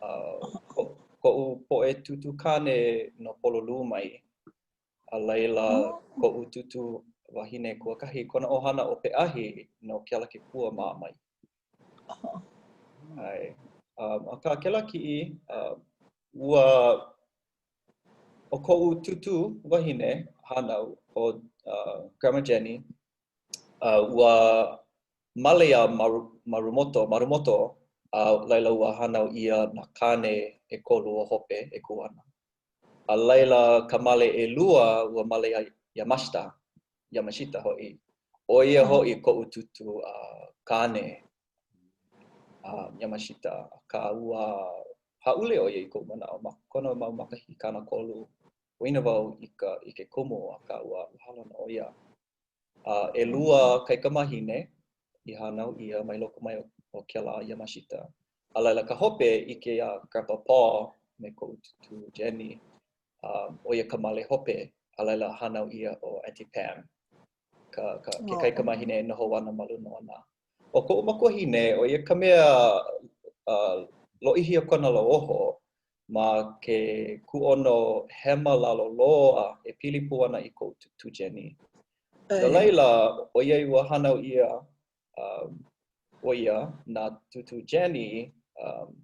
Uh, ko, koʻu poʻe tūtū kāne no Pololū mai. A laila, oh. koʻu tūtū wahine kuakahi, kona ʻohana ʻo Peʻahi no Kealakekua mā mai. Oh. ʻAe. Um, akā, kēlā kiʻi, uh, ua ʻo koʻu tūtū wahine hānau ʻo uh, Grandma Jenny, uh, ua male iā Maru, Marumoto, Marumoto, a laila ua hānau ʻia nā kāne ʻekolu o hope e kū ana. A laila ka male ʻelua ua male iā Yamashita, Yamashita hoʻi. ʻO ia hoʻi koʻu tūtū uh, kāne uh, Yamashita, akā ua hāʻule ʻo ia i koʻu manaʻo ma kona mau makahiki 30. Poina wau i ka i ke kumu, akā ua hala nō ʻo ia. A ʻelua kaikamahine i hānau ʻia mai loko mai o kēlā Yamashita. A laila ka hope ʻike iā Grandpa Paul me koʻu tūtū Jenny, um, ʻo ia ka male hope, a laila hānau ʻia ʻo Auntie Pam, ka, ka, ke kaikamahine e noho ana ma luna ona. ʻO koʻu makuahine, ʻo ia ka mea uh, lōʻihi o kona lauoho. ma ke kūʻono hema lalo loa e pili pū ana i koʻu tūtū Jenny. No laila, ʻoiai ua hānau ʻia um, ʻo ia na Tūtū Jenny, um,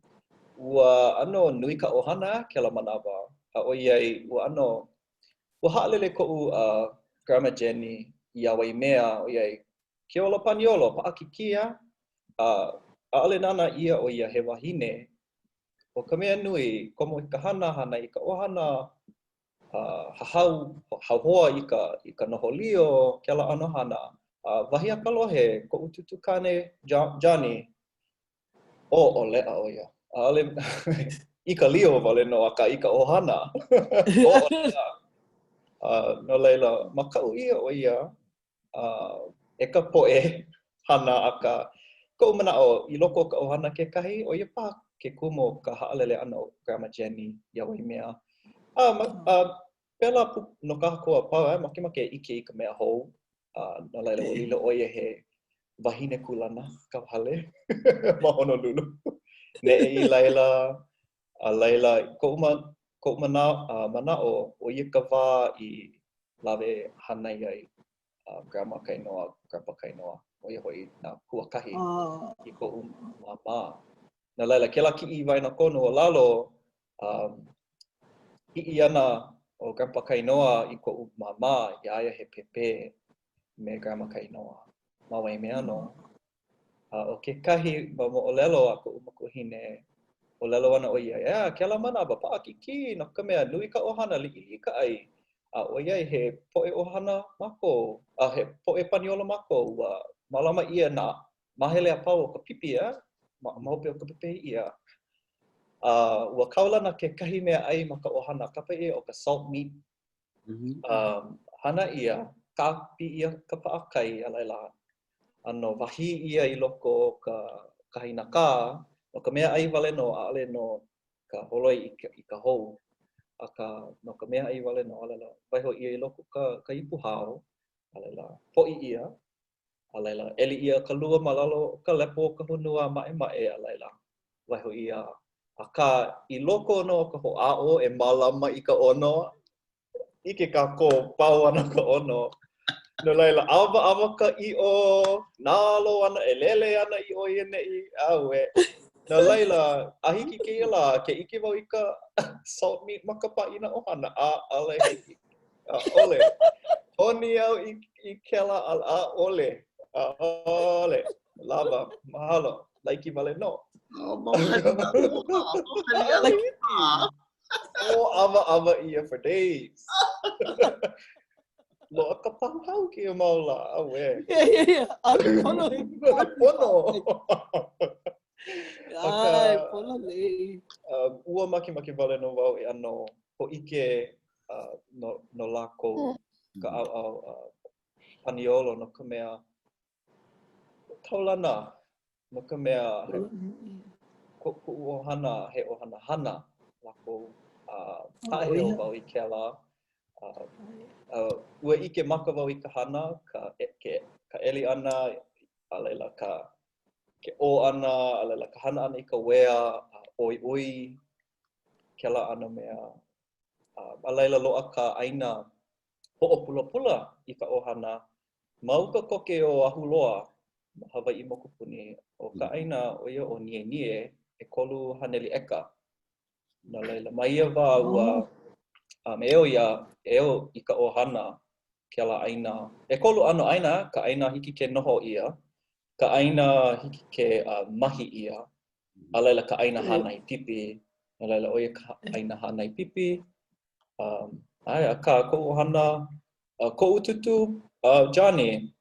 ua ʻano nui ka ʻohana kēlā manawa, a ʻoiai ua ʻano, ua haʻalele koʻu uh, Grandma Jenny iā Waimea, ʻoiai ke ola paniolo, paʻakikī a, a ʻaʻole nānā ʻia ʻo ia he wahine. ʻO ka mea nui, komo i ka hana, hānai i ka ʻohana, uh, hahau, hauhoa i ka, i ka noho lio, kēlā ʻano hana. A wahi a ka lohe, koʻu tūtū kāne Johnny, ʻoʻoleʻa ʻo ia. ʻAʻole i ka lio wale nō, akā i ka ʻohana. ʻOʻoleʻa. Uh, no laila, makaʻu ʻia ʻo ia uh, e ka poʻe hana, akā, koʻu manaʻo, i loko o ka ʻohana kekahi, ʻo ia paha ke kumu o ka haʻalele ʻana o Grandma Jenny iā Waimea. A, ma, a pēlā pū no kākou a pau, eh, makemake e ʻike i ka mea hou, a no laila, ua lilo ʻo ia he wahine kūlana kauhale ma Honolulu. Neʻe i laila, a laila, koʻu, ma, koʻu mana, uh, manaʻo, ʻo ia ka wā i lawe hānai ai uh, Grandma Kainoa, Grandpa Kainoa, ʻo ia hoʻi nā kuakahi oh. i koʻu māmā. No laila, kēlā kiʻi i waenakonu o lalo, um, piʻi ana ʻo Grandpa Kainoa i koʻu māmā, iā ia he pēpē me Grandma Kainoa ma Waimea nō. A ʻo kekahi mau moʻolelo a koʻu makuahine, ʻōlelo ana ʻo ia, ʻEā, kēlā manawa, paʻakikī, no ka mea, nui ka ʻohana, liʻiliʻi ka ʻai. A ʻoiai he poʻe ʻohana mākou, a he poʻe paniolo mākou, ua mālama ʻia nā māhele a pau o ka pipi, ʻeā, ma, ma hope o ka pepehi ʻia. A ua kaulana kekahi mea ʻai ma ka ʻohana, kapa ʻia ʻo ka salt meat Mm -hmm. um, hana ʻia, kāʻapi ʻia ka paʻakai, a laila, ʻano wahī ʻia i loko o ka kahinakā, no ka mea ʻai wale nō, ʻaʻole no ka holoi i ka, i ka hou, akā, no ka mea ʻai wale nō, a laila, waiho ʻia i loko ka, ka ipu hao, a laila, poʻi ʻia, a laila, ʻeli ʻia ka lua ma lalo o ka lepo o ka honua a maʻemaʻe, a laila, waiho ʻia. Akā, i loko nō o ka hoʻāʻo e mālama i ka ʻono, ʻike kākou, pau ana ka ʻono. No laila, ʻawaʻawa ka ʻiʻo, nalo ana, e lele ana i ʻō i ʻaneʻi, auē. No laila, a hiki kēia lā, ke ʻike wau i ka salt meat ma ka pāʻina ʻohana, ʻaʻole hiki. ʻAʻole. Honi au i, i kēlā, ʻaʻole. ʻAʻole. Lawa. Mahalo. Laiki wale nō. Oh, ʻawaʻawa ʻia for days. Loaʻa ka pahuhau kēia mau lā. Auē. Yeah, yeah, yeah. ʻAʻole pono. ʻAʻole pono. ʻAe, pololei. Uh, ua makemake wale nō wau e ʻano hōʻike uh, no, no lākou mm. ka ʻaoʻao uh, paniolo no ka mea kaulana no ka mea he, ko, koʻu ʻohana he ʻohana hana lākou a uh, haʻaheo wau i kēlā uh, uh, ua ʻike maka wau i ka hana ka, e, ke, ka ʻeli ʻana a laila ka ke ʻō ʻana a laila ka hana ʻana i ka uea a ʻoiʻoi kēlā ʻano mea A laila loaʻa ka ʻāina hoʻopulapula i ka ʻohana ma uka koke o Ahuloa ma Hawaiʻi mokupuni. ʻO ka ʻāina ʻo ia ʻo Nienie, 300 ʻeka. No laila, ma ia wā ua um, eo ia, eo i ka ʻohana kēlā ʻāina. ʻEkolu ʻano ʻāina, ka ʻāina hiki ke noho ʻia, ka ʻāina hiki ke uh, mahi ʻia, A laila ka ʻāina hānai pipi, no laila ʻo ia ka ʻāina hānai pipi. Um, ʻae, akā, koʻu ʻohana, uh, koʻu tūtū, uh, Johnny,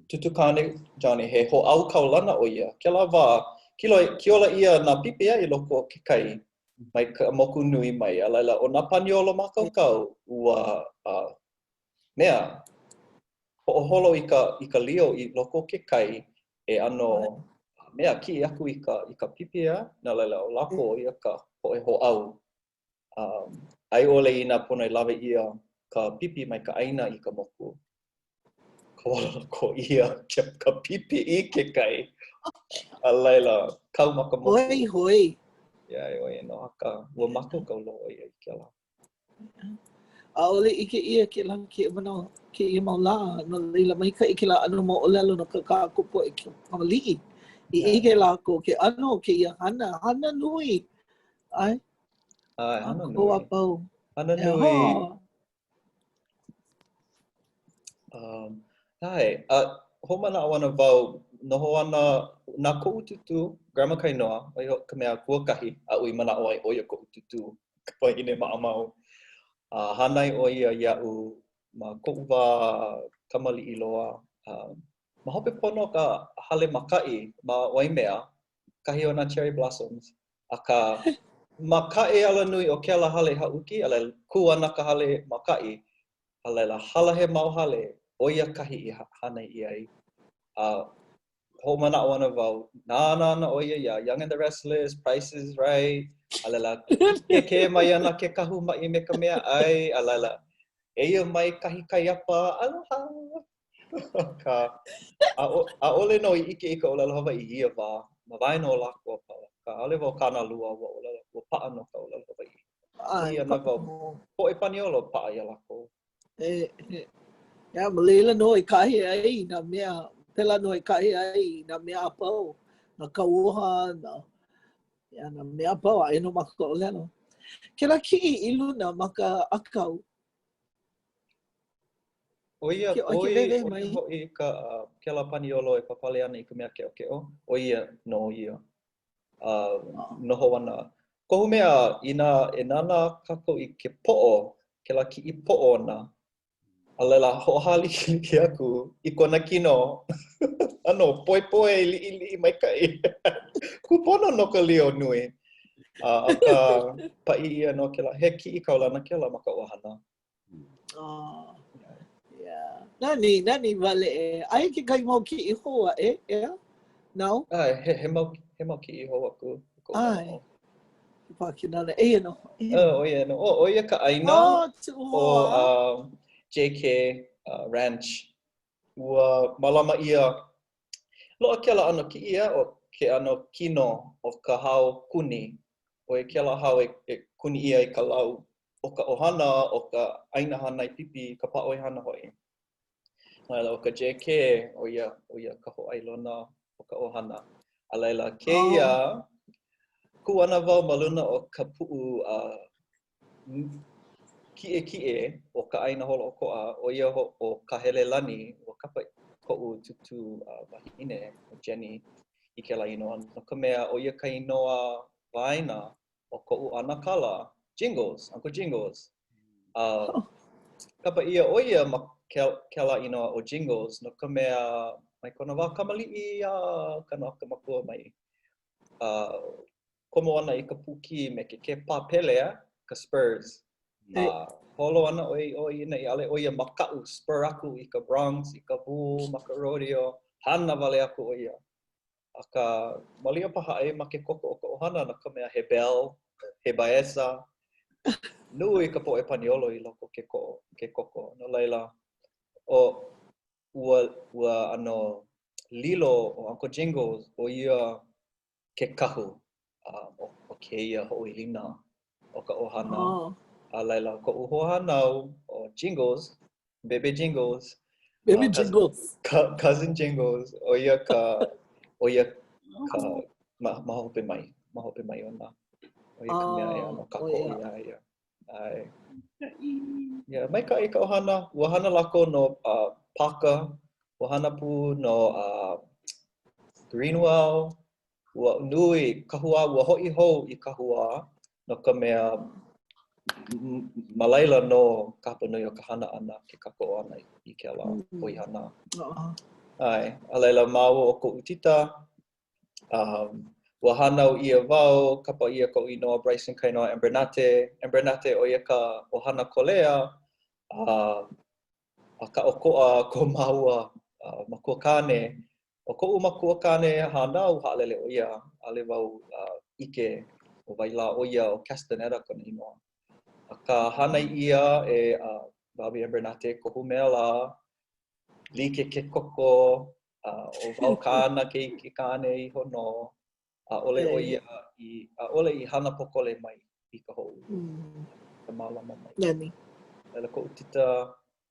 tūtū kāne Johnny, he hōʻau kaulana ʻo ia. Kēlā wā, kilo, kiola ʻia nā pipi a i loko o ke kai mai ka moku nui mai. A laila, ʻo nā paniolo mākaukau, ua uh, mea, hoʻoholo i ka, i ka lio i loko o ke kai e ʻano mea kiʻi aku i ka, i ka pipi a, no laila, ʻo lākou ʻo ia ka poʻe hōʻau. Um, a i ʻole inā pono e lawe ʻia ka pipi mai ka ʻāina i ka moku, kaualoko ʻia ka pipi i ke kai. A laila, kau ma ka moku. Oi, hoi. Yeah, ʻo ia nō, akā, ua mākaukau loa ʻo ia i kēlā. ʻAʻole ʻike ʻia kēlā kēia manawa, kēia mau lā, no laila maikaʻi kēlā ʻano moʻolelo no ka kākou poʻe kamaliʻi. I ʻike lākou ke ʻano o kēia hana, hana nui. ʻAe. ʻAe, hana nui. A pau. Hana nui. Um, ʻae, a hoʻomanaʻo ana wau, noho ana na koʻu tūtū, Grandma Kainoa, ʻo ia ka mea kuakahi aʻu i manaʻo ai ʻo ia koʻu tūtū, ka wahine maʻamau. A hānai ʻo ia iaʻu ma koʻu wā kamaliʻi loa. Um, ma hope pono o ka hale mākaʻi ma Waimea, kahi o nā cherry blossoms, Akā, ma kaʻe alanui o kēlā hale haʻuki, a laila, kū ana ka hale mākaʻi, a laila, hala he mau hale, ʻo ia kahi i hānai ʻia ai. A hoʻomanaʻo ana wau, nānā ana ʻo ia iā Young and the Restless, Price is Right, a laila, kēkē mai ana ke kahu maʻi me ka meaʻai, a laila, eia mai kahi kaiapa, aloha! Akā, ʻaʻole nō i ʻike i ka ʻōlelo Hawaiʻi i ia wā, ma waena o lākou a pau, akā, ʻaʻole wau kānalua, ua ʻōlelo, ua paʻa nō ka ʻōlelo Hawaiʻi. ʻAe, Kuhi ana wau, poʻe Paniolo paʻa iā lākou. E, e. Yeah, ma laila nō i kahe ai nā mea, pēlā nō i kahe ai nā mea a pau, nā kauoha, nā, yeah, nā mea a pau, aia nō ma ka ʻōlelo. Kēlā kiʻi i luna ma ka ʻākau, ʻO ia, ʻo ia hoʻi ka, kēlā paniolo e papale ana i ka mea keʻokeʻo, ʻo ia nō ia. Uh, noho ana. Kohu mea, inā e nānā kākou i ke poʻo, kēlā kiʻi poʻo ona, a laila hoʻohālikelike aku i kona kino, ʻano poepoe, liʻiliʻi maikaʻi. Kūpono no ka lio nui. Uh, akā, paʻi ʻia nō kēlā. He kiʻi kaulana kēlā ma ka ʻohana. Oh, yeah. Nani, nani wale e. Aia kekahi mau kiʻi hou aʻe, ʻeā? No? ʻAe, he, he mau, he mau kiʻi hou aku. ʻAe. Pākinana, eia nō. Oh, ʻo ia nō. Oh, ʻo ia ka ʻāina oh, o uh, JK uh, Ranch. Ua mālama ʻia loaʻa kēlā ʻano kiʻi ʻeā, ʻo ke ʻano kino o ka hao kuni. ʻO ia kēlā hao e, e kuni ʻia i ka lau o ka ʻohana, o ka ʻāina hānai pipi, ka pāʻoihana hoʻi. No laila, ʻo ka JK, ʻo ia, ʻo ia ka hōʻailona o ka ʻohana. A laila, kēia, oh. kū ana wau ma luna o ka puʻu uh, kiʻekiʻe o ka ʻāina holoʻokoʻa, ʻo ia ʻo Kahelelani, ua kapa koʻu tūtū uh, wahine, ʻo Jenny, i kēlā inoa, no ka mea, ʻo ia ka inoa waena o koʻu ʻanakala, Jingles, Uncle Jingles. Uh, oh. Kapa ʻia ʻo ia ma kēlā inoa ʻo Jingles no ka mea mai kona wā kamaliʻi a kanaka makua mai. Uh, komo ana i ka pūkī me ke kēpā pele, eh? ka spurs. Uh, holo ana ʻo ia, ʻo ia nei, ʻaʻole ʻo ia makaʻu, spur aku i ka broncs, i ka bull, ma ka rodeo, hana wale aku ʻo ia. Akā, malia paha aia ma ke koko o ka ʻohana no ka mea he Bell, he Baeza, nui ka poʻe paniolo i loko ke ko, ke koko. No laila, ʻo, ua, ua ʻano lilo ʻo Uncle Jingles, ʻo ia ke kahu uh, o, o kēia hoʻoilina o ka ʻohana. Oh. A laila, koʻu hoahānau, ʻo Jingles, Bebe Jingles. Bebe uh, Jingles. Cousin Jingles, ʻo ia ka, ʻo ia ka, ma, ma hope mai, ma hope mai ona. ʻO ia ka mea e ʻano kākoʻo iā ia. ʻAe. Yeah, maikaʻi ka ʻohana. Ua hana lākou no uh, Paka, ua hana pū no uh, Greenwell, ua nui Kahuā, ua hoʻi hou i Kahuā no ka mea ma laila nō ka hapa nui o ka hana ʻana, ke kākoʻo ʻana i kēlā mm. ʻoihana. ʻAe, a laila māua ʻo koʻu tita, um, ua hānau ʻia wau, kapa ʻia koʻu inoa Bryson Kainoa Embernate. Embernate ʻo ia ka ʻohana Kolea, a akā ʻokoʻa ko māua uh, makuakāne. ʻO koʻu makuakāne hānau, haʻalele ʻo ia, ʻaʻole wau uh, ʻike ʻo wai lā ʻo ia, ʻo Castaneda kona inoa. Akā, hānai ʻia e uh, Bobby Embernate, kohu mea lā, like ke koko, uh, ʻo wau kāna keiki kāne iho nō. ʻAʻole ʻo ia i, ʻaʻole i hana pōkole mai i ka hoʻoulu. Mm. Ka mālama mai. Nani. Laila koʻu tita,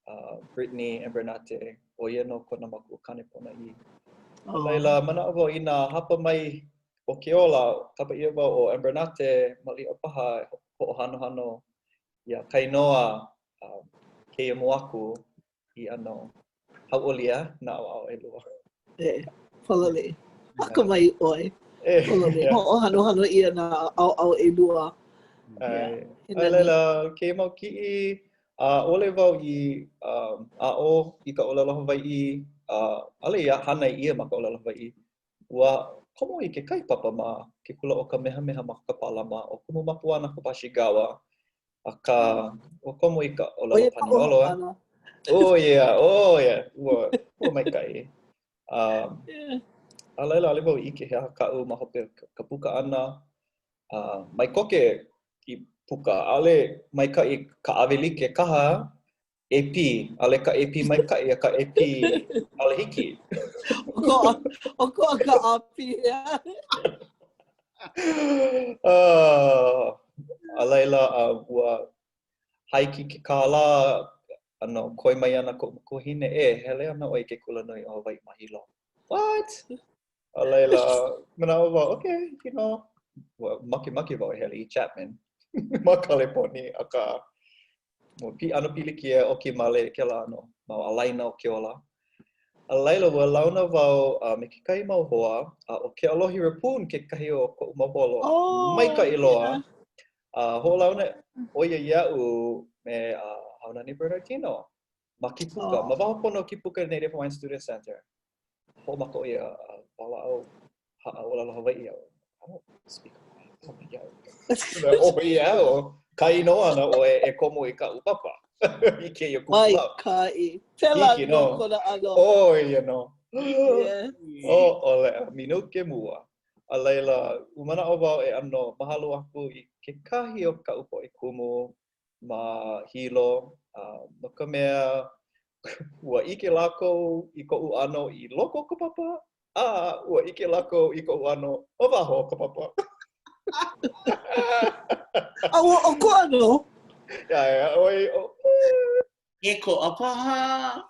uh, Brittany Abernate, ʻo ia nō kona makuakāne ponoʻī. Oh. Laila, manaʻo wau inā hapa mai o ke ola, kapa ʻia wau ʻo Abernate, maliʻa paha e hoʻohanohano iā Kainoa um, kēia mua aku i ʻano hauʻoli a nā ʻaoʻao ʻelua. E, pololei. Akamai ʻoe. E, pololei. Hoʻohanohano ʻia nā ʻaoʻao ʻelua. ʻAe. A laila, kēia mau kiʻi, ʻaʻole wau i um, aʻo i ka ʻōlelo Hawaiʻi, ʻaʻole i hānai ʻia ma ka ʻōlelo Hawaiʻi. Ua komo i kekahi papa ma ke kula ʻo Kamehameha ma Kapālama, ʻo Kumu Mapuana Kobashigawa, Akā, ua komo i ka ʻōlelo Paniolo. Oh, yeah, oh, yeah. Ua, ua maikaʻi. Um, yeah. A laila, ʻaʻole wau i ʻike he aha kaʻu ma hope o ka puka ʻana. Uh, mai koke i puka, ʻaʻole maikaʻi ka ʻawelike kaha, AP, ʻaʻole ka AP maikaʻi, a ka AP ʻaʻole hiki. ʻOkoʻa ka AP, yeah. Uh, a laila, uh, ua haiki ke kālā, ʻano koi mai ana koʻu makuahine, e, hele ana ʻoe i ke kulanui o Hawaiʻi ma Hilo. What? A laila, manaʻo wau, okay, you know, ua makemake wau e hele i Chapman ma Kaleponi, akā, ua pi, ʻano pilikia ʻoki male kēlā ʻano mau ālaina o ke ola. A laila, ua launa wau uh, me kekahi mau hoa, a ʻo Kealohi Rapun kekahi o koʻu mau hoa loa. Oh, Maikaʻi loa. Yeah. Uh, hoʻolauna ʻo ia iaʻu me uh, Haunani Bernardino ma Kipuka, oh. ma waho pono o Kipuka Native Hawaiian Student Center. Hoʻomaka ʻo ia uh, walaʻau ʻōlelo Hawaiʻi au. I don't speak Hawaiian. Oh, yeah, oh, kainō ana ʻoe e komo i kaʻu papa. I kēia kupulau. Maikaʻi. Pēlā nō kona ʻano. ʻO ia nō. Yeah. Oh, ʻole, minuke mua. A laila, ua manaʻo wau e ʻano mahalo aku i kekahi o kaʻu poʻe kumu ma Hilo, uh, no ka mea, ua ʻike lākou i koʻu ʻano i loko o ka papa, a ua ʻike lākou i koʻu ʻano ma waho o ka papa. A ua ʻokoʻa nō. Yeah, yeah, ʻoi, oh. He koʻa paha.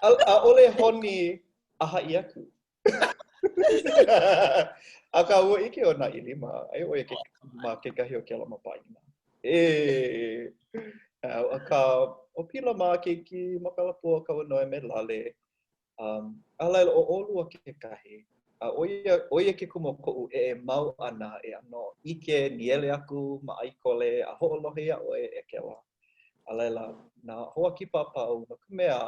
ʻAʻole honi a haʻi aku. Akā, ua ʻike ʻo Nāʻilima, aia ʻo ia ke, ma kekahi o kēlā mau pāʻina. E, akā, ʻo Pila mā keiki Makalapua Kauanoe me Lale, um, a laila, ʻo ʻolua kekahi, a ʻo ia, ʻo ia ke kumu o koʻu eʻe mau ʻana e ʻano ʻike, nīele aku ma ʻAikole a hoʻolohe iā ʻoe e Kela. A laila, nā hoa kipa a pau, no ka mea,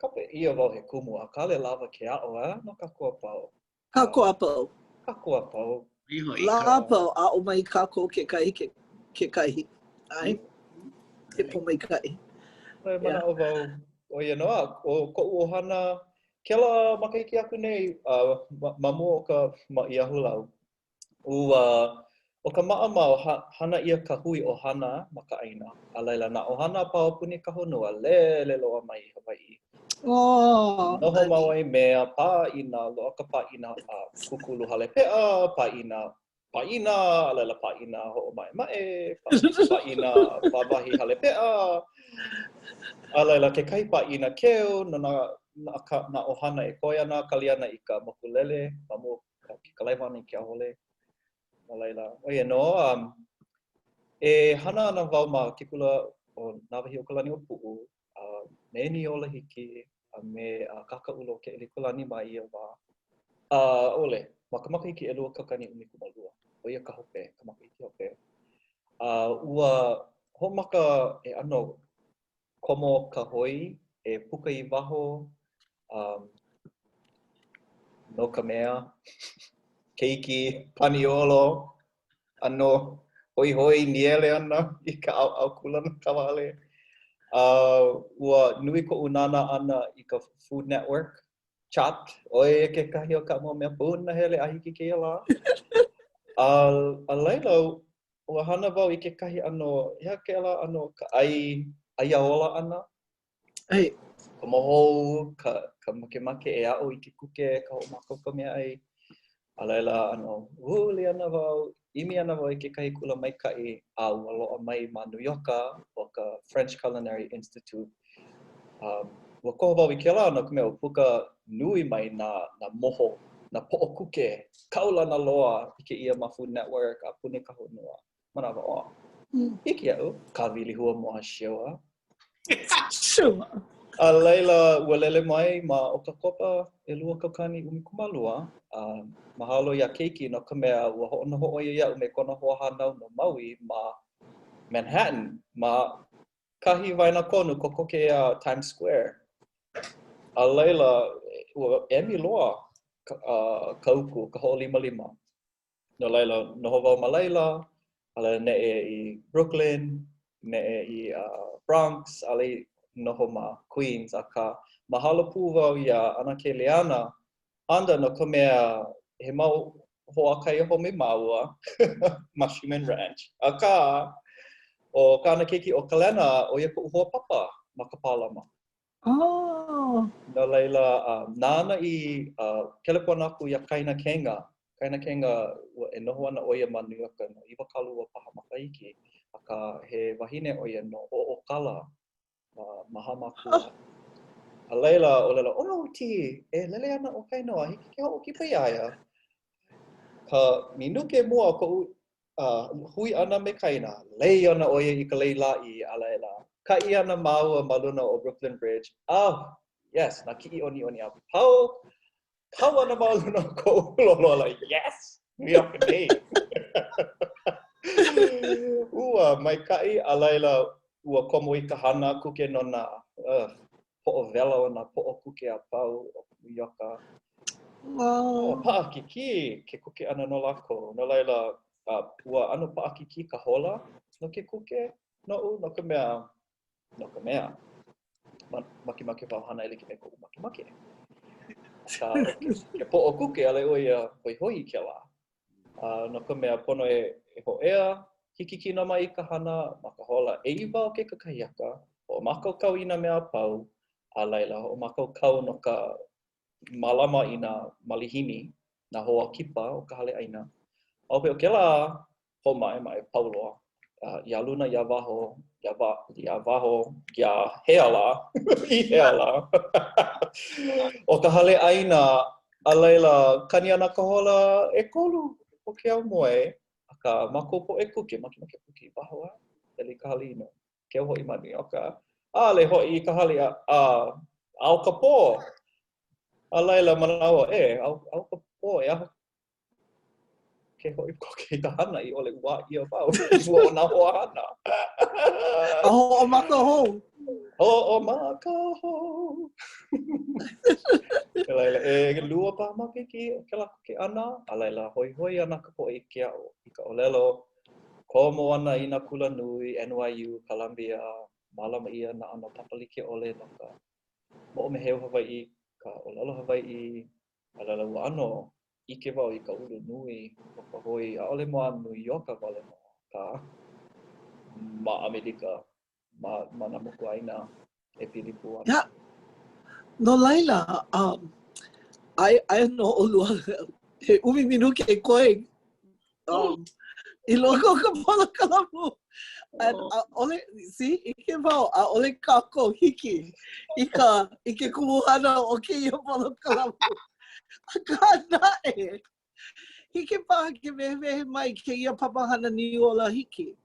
Kapa ʻia wau he kumu, akā ʻaʻole lawa ke aʻo, a no kākou a pau. Kākou a pau. Kākou a pau. Lā a pau, aʻo mai kākou kekahi ke, kekahi. ʻAe, he pōmaikaʻi. E manaʻo wau, ʻo ia nō, a ʻo koʻu ʻohana, kēlā makahiki aku nei, uh, ma, ma mua o ka maʻi ahulau, Ua, ʻo ka maʻamau, hana ʻia ka hui ʻohana ma ka ʻāina, a laila nā ʻohana a pau a puni ka honua, lele loa mai i Hawaiʻi. Oh, Noho ma Waimea, pāʻina, loaʻa ka pāʻina a kūkulu hale peʻa, pāʻina, pāʻina, a laila pāʻina hoʻomaʻemaʻe, pāʻina wāwahi hale peʻa, a laila kekahi pāʻina keu no nā, nā, nā ʻohana e koe ana, kali ana i ka mokulele ma mua ke kalaiwa ʻana i Keauhole. No laila, ʻo ia nō, um, e hana ana wau ma ke kula ʻo Nāwahīokalaniʻōpuʻu, uh, me Niolahiki, a me uh, Kakaʻula o Keʻelikōlani ma ia wā. ʻAʻole, ma ka makahiki 2012, ʻo ia ka hope, ka makahiki hope. A uh, ua hoʻomaka e ʻano komo ka hoi e puka i waho, um, no ka mea, keiki paniolo, ʻano hoihoi nīele ana i ka ʻaoʻao kūlanakauhale. Uh, ua nui koʻu nānā ʻana i ka Food Network, Chopped, ʻo ia kekahi o kaʻu mau mea punahele a hiki kēia lā. A, a laila, ua hana wau i kekahi ʻano, he aha kēlā ʻano ka ʻai, ʻai a ola ʻana? ʻAe. Komo hou, ka, ka makemake e aʻo i ke kuke, ka hoʻomākaukau meaʻai. A laila, ʻano huli ana wau, ʻimi ana wau i kekahi kula maikaʻi, a ua loaʻa mai ma Nū Ioka, ʻo ka French Culinary Institute. Um, ua koho wau i kēlā no ka mea ua puka nui mai nā, nā moho, nā poʻo kuke kaulana loa ʻike ʻia ma Food Network a puni ka honua. Manawa, oh, hiki iaʻu, kāwili hua moa sure. Sure. A laila, ua lele mai ma ʻOkakopa 2012, a mahalo iā Keiki no ka mea ua hoʻonoho ʻo ia iaʻu me kona hoahānau no Maui ma Manhattan, ma kahi waenakonu kokoke iā Times Square. A laila, ua emi loa ka, uh, ka uku, ka hoʻolimalima. No laila, noho wau ma laila, a laila neʻe i Brooklyn, neʻe i uh, Bronx, a laila noho ma Queens, akā, mahalo pū wau iā ʻAnakē Leana Honda no ka mea he mau hoa kaiahome māua ma Shuman Ranch. Akā, ʻo kāna keiki ʻo Kalena, ʻo ia koʻu hoa papa ma ka pālama. Oh. No laila, uh, nāna i uh, kelepona aku iā Kaina Kenga. Kaina Kenga, ua, e noho ana ʻo ia ma New York no 20 paha makahiki, akā he wahine ʻo ia no ʻOʻokala ma, ma Hāmākua. Oh. A laila, ʻōlelo, oh, T, e lele ana ʻo Kainoa, hiki ke hoʻokipa iā ia. Ka minuke mua o koʻu uh, hui ʻana me Kaina, lei ana ʻo ia i ka lei lāʻi, a laila, kaʻi ana māua ma luna o Brooklyn Bridge. Oh, yes, nā kiʻi ʻoniʻoni a pau, kau ana ma luna o koʻu lolo, like, yes, New York nei. Ua maikaʻi, a laila, ua komo i ka hana kuke no nā uh, poʻowela o nā poʻo kuke a pau o Nū Ioka. Oh. Oh, paʻakikī ke kuke ʻana no lākou. No laila, uh, ua ʻano paʻakikī ka hola no ke kuke noʻu, no ka mea, no ka mea, ma, makemake wau hana e like me koʻu makemake. Akā, ke, ke poʻo kuke, ʻaʻole ʻo ia hoihoi i kēlā. Uh, no ka mea, pono e, e hōʻea, hiki kino mai i ka hana ma ka hola ʻeiwa o ke kakahiaka, hoʻomākaukau i nā mea a pau, a laila, hoʻomākaukau no ka mālama i nā malihini, nā hoa kipa o ka hale ʻaina. A hope o kēlā, hoʻomaʻemaʻe pau loa. Uh, iā luna, iā waho, iā, wa, iā waho, iā hea lā, i hea lā. o ka hale ʻaina, a laila, kani ana ka hola ʻekolu o ke aumoe, akā, mākou poʻe kuke, makemake kuke i waho a, hele i ka hale inu. Keu hoʻi ma Nū Ioka. ʻAʻole hoʻi i ka hale a, a ao ka pō. A laila, manaʻo, e, ao, ao ka pō, e aho ke hoʻi koke i ka hana i ʻole ʻuā ʻia wau i mua o nā hoa hana. A hoʻomaka hou. Hoʻomaka hou. A laila, ʻelua paha makahiki o kēlā kuke ʻana, a laila, hoihoi ana ka poʻe i ke aʻo i ka ʻōlelo, komo ana i nā kula nui, NYU, Columbia, mālama ʻia nā ʻano papa like ʻole no ka moʻomeheu Hawaiʻi, ka ʻōlelo Hawaiʻi, a laila ua ʻano ʻike wau i ka ulu nui o ka hoi, ʻaʻole ma Nū Ioka wale nō, akā ma ʻAmelika, ma, ma nā mokuʻāina e pili pū ana. Yeah. No laila, um, ai, aia nō ʻolua, he ʻumi minuke koe um, i loko o ka polokalamu. And ʻaʻole, see, ʻike wau, ʻaʻole kākou hiki i ka, i ke kumuhana o kēia polokalamu. Akā naʻe, hiki paha ke wehewehe mai kēia papahana Niuola hiki.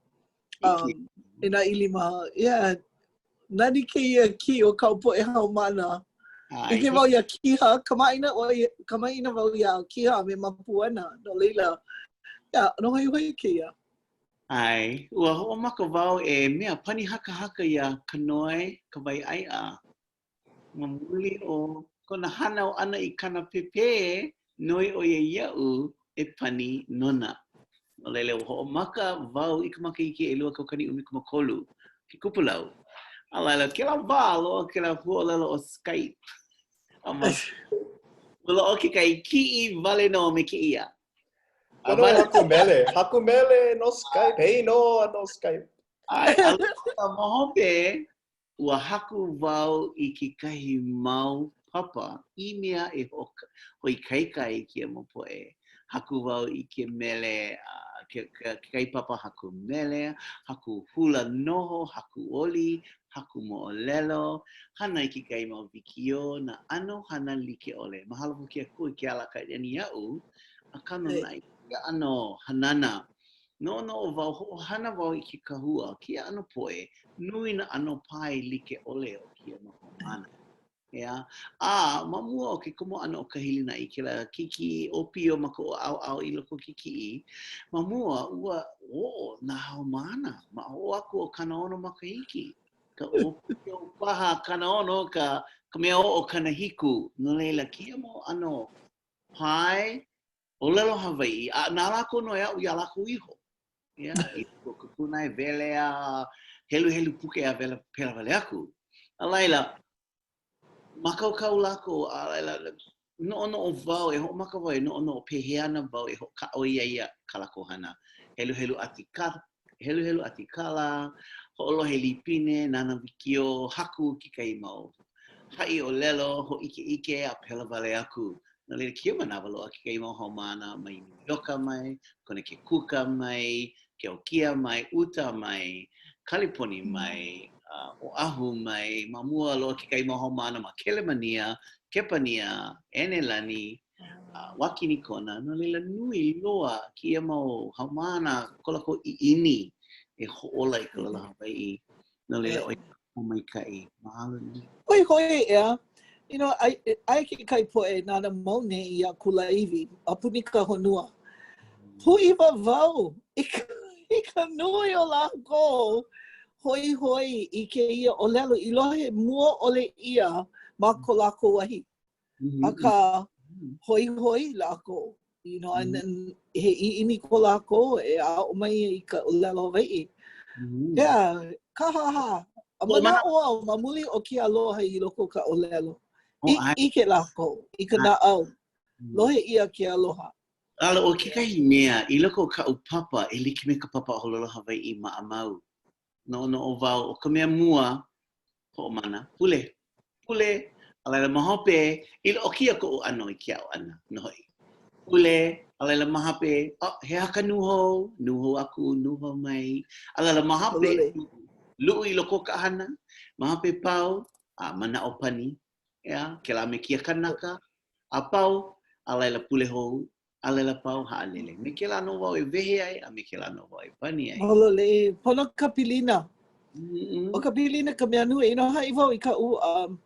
Um, e nā ʻilima, yeah, nani kēia kiʻi o kāu poʻe haumāna. ʻIke wau iā Kiha, kamaʻāina ʻo kamaʻāina wau iā Kiha a me Mapuana, no laila, yeah, ʻano hoihoi kēia. ʻAe, ua hoʻomaka wau e mea pani hakahaka iā Kanoe Kawaiʻaeʻa Ma muli o kona hānau ʻana i kāna pēpē, noi ʻo ia iaʻu e pani nona. No laila, ua hoʻomaka wau i ka makahiki 2013, ke kupulau. A laila, kēlā wā, loaʻa kēlā huaʻōlelo ʻo Skype. A ma, ua loaʻa kekahi kiʻi wale nō me kēia. A ma... haku mele, haku mele no Skype, hey no, no Skype. A, a ma hope, Ua haku wau i kekahi mau papa i mea e hoʻoikaika ai kēia mau poʻe. Haku wau i ke mele, ke, ke, kekahi papa haku mele, haku hula noho, haku oli, haku moʻolelo, hana i kekahi mau wikiō, nā ʻano hana like ʻole. Mahalo pū ke Akua i ke alakaʻi ʻana iaʻu, akā nō naʻe kēia ʻano hanana, noʻonoʻo wau, hoʻohana wau i ke kahua o kēia ʻano poʻe, nui nā ʻano pae like ʻole o kēia mau haumāna. ʻEā? A ma mua o ke komo ʻana o ka hilinaʻi i kēlā keiki ʻōpio ma koʻu ʻaoʻao i loko o ke kiʻi, ma mua ua oʻo nā haumāna ma ʻō aku o 60 makahiki. Ka ʻōpio paha 60, ka, ka mea oʻo 70. No laila, kēia mau ʻano pae ʻōlelo Hawaiʻi, a na lākou nō e aʻo iā lākou iho. ʻEā, i loko o ka pūnaewele a heluhelu puke a wela, pēlā wale aku. A laila, mākaukau lākou, a laila, noʻonoʻo wau, e hoʻomaka wau e noʻonoʻo pehea ana wau e hoʻokāʻoi ai ia kā lākou hana. Heluhelu ʻatikala, heluhelu ʻatikala, hoʻolohe lipine, nānā wikiō, haku kekahi mau haʻi ʻōlelo, hōʻikeʻike, a pēlā wale aku. No laila, kēia manawa loaʻa kekahi mau haumāna mai New Yorka mai, Konekekuka mai, Keokia mai, Uta mai, Kaleponi mai, uh, Oʻahu mai, ma mua loaʻa kekahi mau haumāna ma Kelemania, Kepania, ʻEnelani, uh, Wakinikona. No laila, nui loa kēia mau haumāna ko lākou ʻiʻini e hoʻōla i ka ʻōlelo Hawaiʻi. No laila, ʻo ia maikaʻi. Mahalo nui. Hoihoi, ʻeā. You know, ai, aia kekahi poʻe nāna mau nei ia kulāiwi a puni ka honua. Pūʻiwa wau i ka, i ka nui o lākou hoihoi i kēia ʻōlelo i lohe mua ʻole ʻia ma ko lākou wahi. Akā, hoihoi lākou. You know, and then he ʻiʻini ko lākou e aʻo mai i ka ʻōlelo Hawaiʻi. Yeah, kāhāhā. A manaʻo au ma muli o ke aloha i loko o ka ʻōlelo. ʻIke lākou i ka naʻau. Lohe ʻia ke aloha. ʻAle, ʻo kekahi mea, i loko o kaʻu papa, e like me ka papa ʻōlelo Hawaiʻi maʻamau, noʻonoʻo wau, ʻo ka mea mua, hoʻomana, pule, pule, a laila ma hope, i ʻo kēia koʻu ʻano i ke aʻo ʻana nō hoʻi. Pule, a laila ma hope, oh, he aha ka nūhou, nūhou aku, nūhou mai, a laila ma hope, luʻu i loko o ka hana, ma hope pau, a manaʻo pani, ʻeā, kēlā me kēia kanaka, a pau, a laila pule hou, a laila pau haʻalele. Me kēlā nō wau e wehe ai, a me kēlā nō wau e pani ai. Hololei, pono ka pilina. Mm-hmm. ʻO ka pilina ka mea nui. You know, haʻi wau i kaʻu um,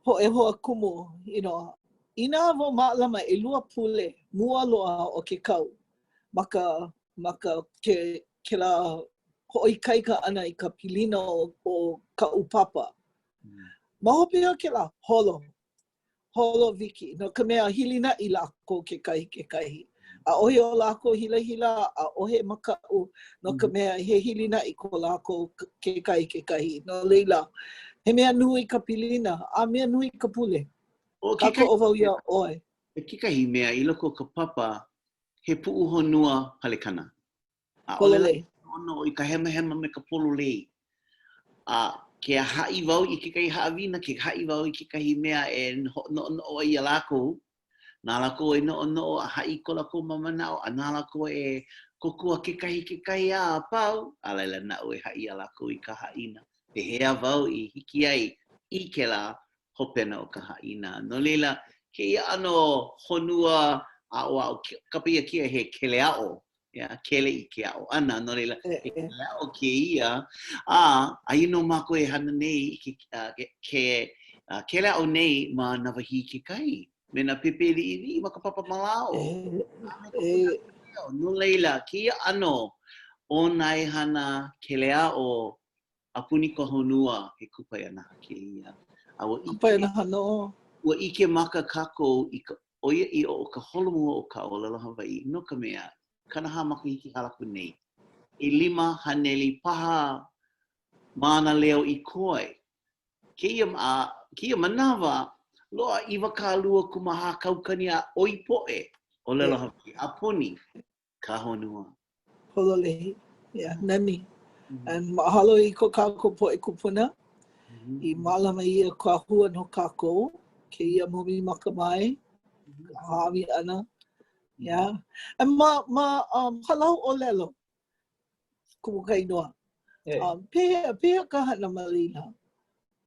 poʻe hoa kumu, you know, inā wau mālama ʻelua pule mua loa o ke kau ma ka, ma ka ke, kēlā hoʻoikaika ʻana i ka pilina o, o kaʻu papa. Mm. Ma hope o kēlā, holo. Holo wiki, no ka mea, hilinaʻi lākou kekahi kekahi. ʻAʻohe o lākou hilahila, ʻaʻohe makaʻu, no ka mm. mea, he hilinaʻi ko lākou kekahi kekahi. No laila, he mea nui ka pilina, a mea nui ka pule. ʻO Kākoʻo wau iā ʻoe. ʻO kekahi mea, i loko o ka papa, he puʻuhonua palekana. ʻAʻole lākou noʻonoʻo i ka hemahema me ka pololei. A ke haʻi wau i kekahi haʻawina, ke haʻi wau i kekahi mea e noʻonoʻo ai iā lākou, na lākou e noʻonoʻo a haʻi ko lākou mau manaʻo, a na lākou e kōkua kekahi kekahi a pau, a laila naʻu e haʻi iā lākou i ka haʻina. Pehea wau i hiki ai i kēlā hopena o ka haʻina. No laila, kēia ʻano honua aʻoaʻo, kapa ʻia kēia he keleaʻo, ʻeā, kele i ke aʻo ʻana, no laila, he keleaʻo kēia, a aia nō mākou e hana nei i ke, ke, ke keleaʻo nei ma Nāwahī kekahi, me nā pēpē liʻiliʻi ma ka papa malaaʻo. No laila, kēia ʻano ʻōnaehana keleaʻo a puni ka honua, he kupaianaha kēia. A ua ʻike, Kupaianaha nō. Ua ʻike maka kākou i ka ʻoiaʻiʻo o ka holomua o ka ʻōlelo Hawaiʻi, no ka mea, 40 makahiki hala aku nei, 500 paha mānaleo i koe. Kēia, a, kēia manawa, loaʻa 24 kaukani a ʻoi poʻe ʻōlelo Hawaiʻi a puni ka honua. Pololei. Yeah, nani. Mm-hmm. And mahalo i ko kākou poʻe kūpuna mm-hmm. i mālama i ia kahua no kākou, kēia momi makamae, mm-hmm. ka hāʻawi ʻana. Yeah. A ma, ma um, Halau ʻŌlelo, Kumu Kainoa. Hey. Um, pehea, pehea ka hana ma laila?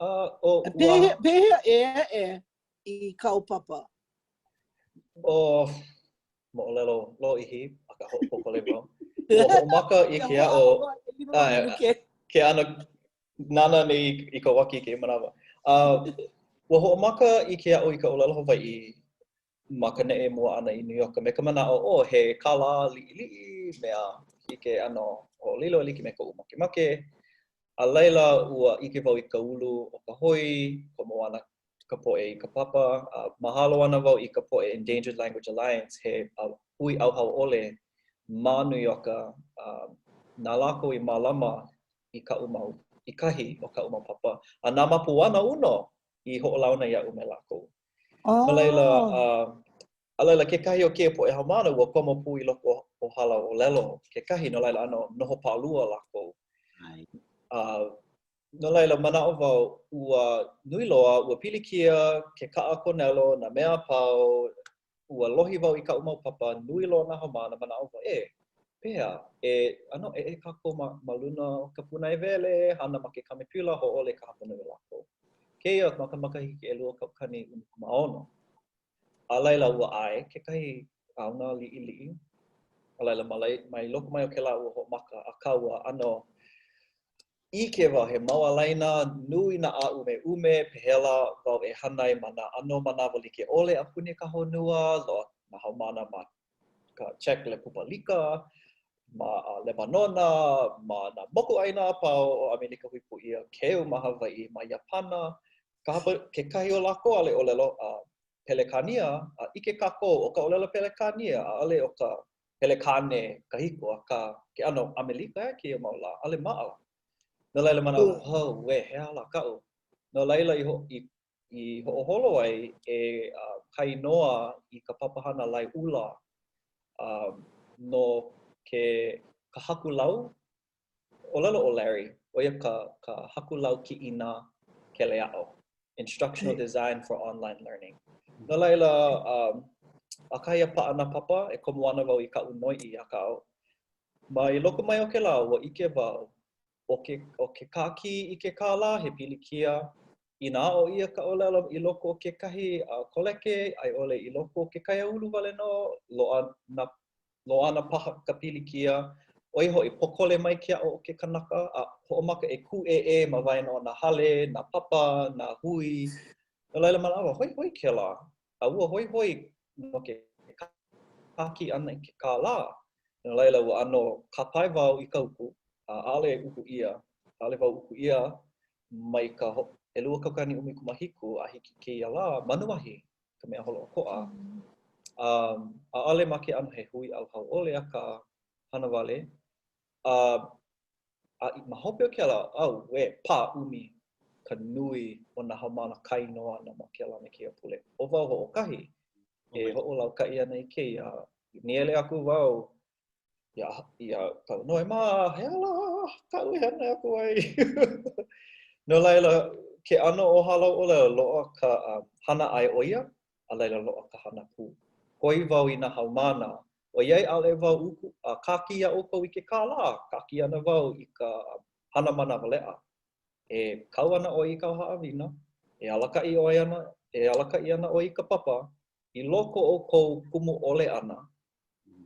Uh, oh, pehea, pehea e aʻe i kāu papa? Oh, moʻolelo lōʻihi, akā hoʻopōkole wau. Ua hoʻomaka i ke aʻo, ke ana nānā nei i ka uaki i kēia manawa. Uh, ua hoʻomaka i ke aʻo i ka ʻōlelo Hawaiʻi ma ka neʻe mua ʻana i New York me ka manaʻo, oh, he kālā liʻiliʻi, mea i ke ʻano hoʻolilo e like me koʻu makemake. A laila, ua ʻike wau i ka ulu o ka hoi, komo ana ka poʻe i ka papa, a mahalo ana wau i ka poʻe Endangered Language Alliance, he hui ʻauhau ʻole ma New Yorka, a na lākou i mālama i kaʻu mau, i kahi o kaʻu mau papa, a na Mapuana Uno i hoʻolauna iaʻu me lākou. No laila, uh, a laila kekahi o kēia poʻe haumāna ua komo pū i loko o Halau ʻŌlelo kekahi, no laila ʻano noho pālua lākou. Uh, no laila, manaʻo wau, ua nui loa, ua pilikia ke kaʻa kōnelo, nā mea a pau, ua lohi wau i kaʻu mau papa, nui loa nā haumāna, manaʻo wau, e, pehea, e ʻano eʻe kākou ma, ma luna o ka pūnaewele, hana ma ke kamepila, hōʻole ka hapanui o lākou. Kēia ma ka makahiki 2016. A laila, ua ʻae kekahi ʻāuna liʻiliʻi. A laila, ma lai, mai loko mai o kēlā ua hoʻomaka, akā ua ʻano ʻike wau he mau ālaina nui nā ʻāʻumeʻume, pehea lā wau e hana ai ma nā ʻano manawa like ʻole a puni ka honua, loaʻa nā haumāna ma ka Czech Lepupalika, ma Lebanona, ma nā mokuʻāina a pau o ʻAmelika Hui Pū ʻIa, keu ma Hawaiʻi, ma Iāpana, ka hapa, kekahi o lākou ʻaʻole ʻōlelo a Pelekānia, a ʻike kākou, ʻo ka ʻōlelo Pelekānia, ʻaʻole ʻo ka Pelekāne kahiko, akā, ke ʻano ʻAmelika e kēia mau lā, ʻaʻole maʻa. No laila manaʻo, auē, he aha lā kaʻu? No laila i, i, i hoʻoholo ai e uh, kāinoa i ka papahana laeʻula um, no ke ka hakulau ʻōlelo ʻo Larry, ʻo ia ka, ka hakulau kiʻina keleaʻo, Instructional Design for Online Learning. No laila, um, ʻakahi a paʻa nā papa, e komo ana wau i kaʻu noiʻi, akā, mai loko mai o kēlā, ua ʻike wau, ʻo ke, ʻo ke kākī i ke kālā, he pilikia, inā aʻo ʻia ka ʻōlelo i loko o kekahi uh, koleke, a i ʻole i loko o ke kaiāulu wale nō, loaʻa nā Loaʻa ana paha ka pilikia, ʻo ia hoʻi, pōkole mai ke aʻo o ke kanaka a hoʻomaka e kūʻēʻē ma waena o nā hale, nā papa, nā hui. No laila manaʻo, hoihoi kēlā, a ua hoihoi no ke kākī ʻana i ke kālā. No laila, ua ʻano kāpae wau i ka uku, a ʻaʻole uku ʻia, ʻaʻole wau uku ʻia mai ka 2017 a hiki kēia lā, manuahi ka mea holoʻokoʻa. Um, ʻaʻole ma ke ʻano he hui ʻauhau ʻole, akā hana wale. A, a ma hope o kēlā, auē, pāʻumi ka nui o nā haumāna kāinoa ana ma kēlā me kēia pule. ʻO wau hoʻokahi e hoʻolaukaʻi ana i kēia. Nīele aku wau iā, iā Kauanoe mā, he aha lā kaʻu e hana aku ai. no laila, ke ʻano o Halau ʻŌlelo, loaʻa ka uh, hana ʻaeʻoia, a laila loaʻa ka hana pū. Koi wau i nā haumāna, ʻoiai ʻaʻole wau uku, a uh, kākī iā ʻoukou i ke kālā, kākī ana wau i ka hana manawaleʻa. E kau ana ʻoe i kāu haʻawina, e alakaʻi ʻoe ana, e alakaʻi ana ʻoe i ka papa, i loko o kou kumu ʻole ʻana,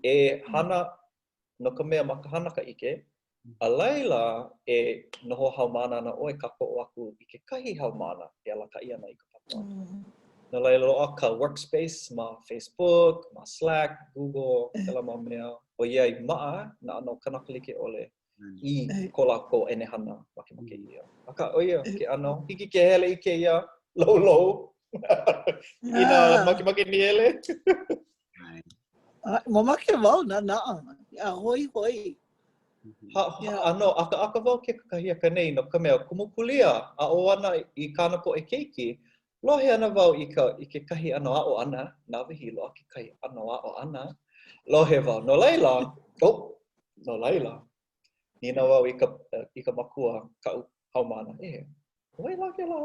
e hana no ka mea ma ka hana ka ʻike, a laila e noho haumāna ana ʻoe kākoʻo aku i kekahi haumāna e alakaʻi ana i ka papa. Mm. No laila loaʻa ka workspace ma Facebook, ma Slack, Google, kēlā mau mea, ʻoiai maʻa nā ʻano kanaka like ʻole i ko lākou ʻenehana makemake ʻia. Akā, ʻo ia ke ʻano, hiki ke hele i kēia loulou inā makemake nīele. Mamake wau nānā, a hoihoi. Ha, ha, ʻano ʻakaʻaka wau ke kakahiaka nei no ka mea kumu kulia aʻo ana i kāna poʻe keiki. Lohe ana wau i ka i kekahi ʻano aʻo ʻana, nāwehi loaʻa kekahi ʻano aʻo ʻana. Lohe wau, no laila, oh, no laila, nīnau wau i ka, i ka makua, kaʻu haumāna, e, ʻo wai lā kēlā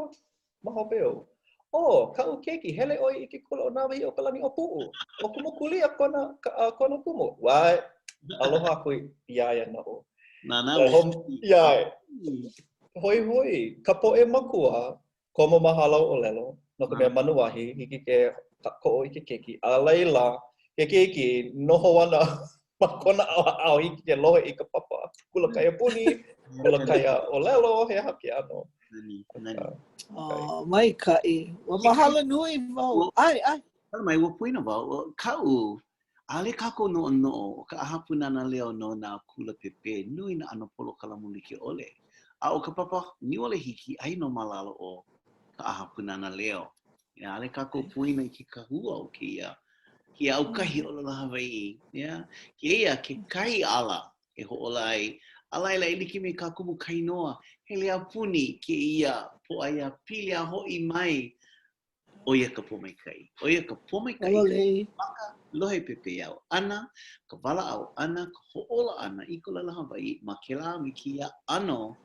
ma hope ou? Oh, kaʻu keiki, hele ʻoe i ke kula ʻo Nāwahīokalaniʻōpuʻu. ʻO Kumu Kūlia kona, ka, kona kumu. What? Aloha aku iā ia noʻu. Nā, nā, yeah. Hoihoi, ka poʻe makua, komo ma hālau ʻōlelo, no ka mea manuahi, hiki ke kākoʻo i ke keiki. A laila, ke keiki, noho ana ma kona ʻaoʻao, hiki ke lohe i ka papa kula kaiapuni, kula kaiaʻōlelo, he aha ke ʻano. Nani, nani. Oh, maikaʻi. Ua mahalo nui wau. ʻAe, ʻae. Kala mai, ua poina wau, kaʻu, ʻaʻole kākou noʻonoʻo ʻo ka ʻAha Pūnana Leo no nā kula pepe nui nā ʻano polokalamu like ʻole. A ʻo ka papa Niuola Hiki, aia nō ma lalo o ka ʻAha Pūnana Leo. Yeah, ʻaʻole kākou poina i ke kahua o kēia, kēia aukahi ʻōlelo Hawaiʻi. Yeah. Kēia kekahi ala e hoʻōla ai. A laila, e like me kā Kumu Kainoa, hele a puni kēia pōʻaiapili a hoʻi mai ʻo ia ka pōmaikaʻi. ʻO ia ka pōmaikaʻi, ka maka lohe pepeiao ʻana, ka walaʻau ʻana, ka hoʻōla ʻana i ka ʻōlelo Hawaiʻi ma kēlā me kēia ʻano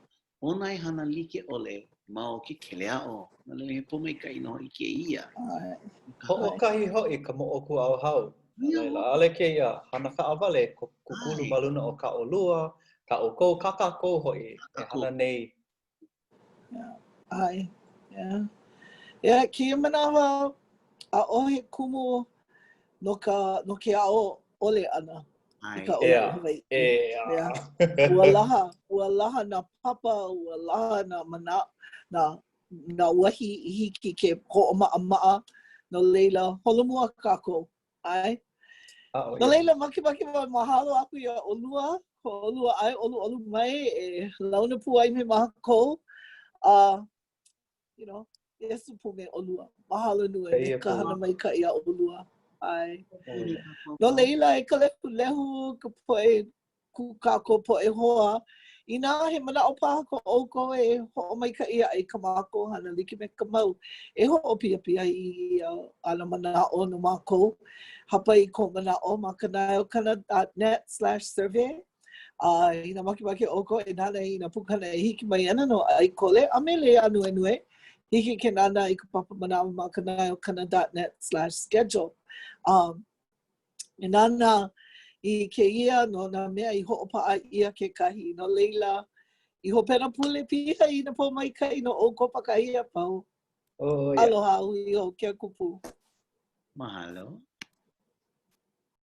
ʻōnaehana like ʻole ma o ke keleaʻo. No laila, he pōmaikaʻi nō hoʻi kēia. Hoʻokahi hoʻi ka moʻokūʻauhau. No laila, ʻaʻole kēia hana kaʻawale kūkulu ma luna o kā ʻolua, kā ʻoukou, kā kākou hoʻi e hana nei ʻAe. Yeah. Yeah, kēia manawa, ʻaʻohe kumu no ka, no ke aʻo ʻole ʻana i ka ʻōlelo Hawaiʻi. Yeah. Ua laha, ua laha nā papa, ua laha nā mana, nā, nā wahi i hiki ke hoʻomaʻamaʻa. No laila, holomua kākou. ʻAe. No laila, makemake wau e mahalo aku iā ʻolua, ko ʻolua ʻae ʻoluʻolu mai e launa pū ai me mākou. A, uh, you know, Iesu pū me ʻolua. Mahalo nui me ka hana maikaʻi a ʻolua. ʻAe. No laila, e ka lehulehu, ka poʻe ko kākou poʻe hoa, inā he manaʻo paha ko ʻoukou e hoʻomaikaʻi aʻe i kā mākou hana like me ka mau, e hoʻopiapia i ia ana manaʻo no mākou. Hāpai i kou manaʻo ma kanaeokana.net slash survey. A inā makemake ʻoukou e nānā i nā pukana e hiki mai ana no ʻAikole a me Lei Ānuenue, hiki ke nānā i ka papa manawa ma kanaeokana.net slash schedule. Um, E nānā i kēia no nā mea i hoʻopaʻa ʻia kekahi. No laila, i hopena pule piha i nā pōmaikaʻi no ʻoukou pākahi a pau. Oh, yeah. Aloha, hui hou, ke aku pū. Mahalo.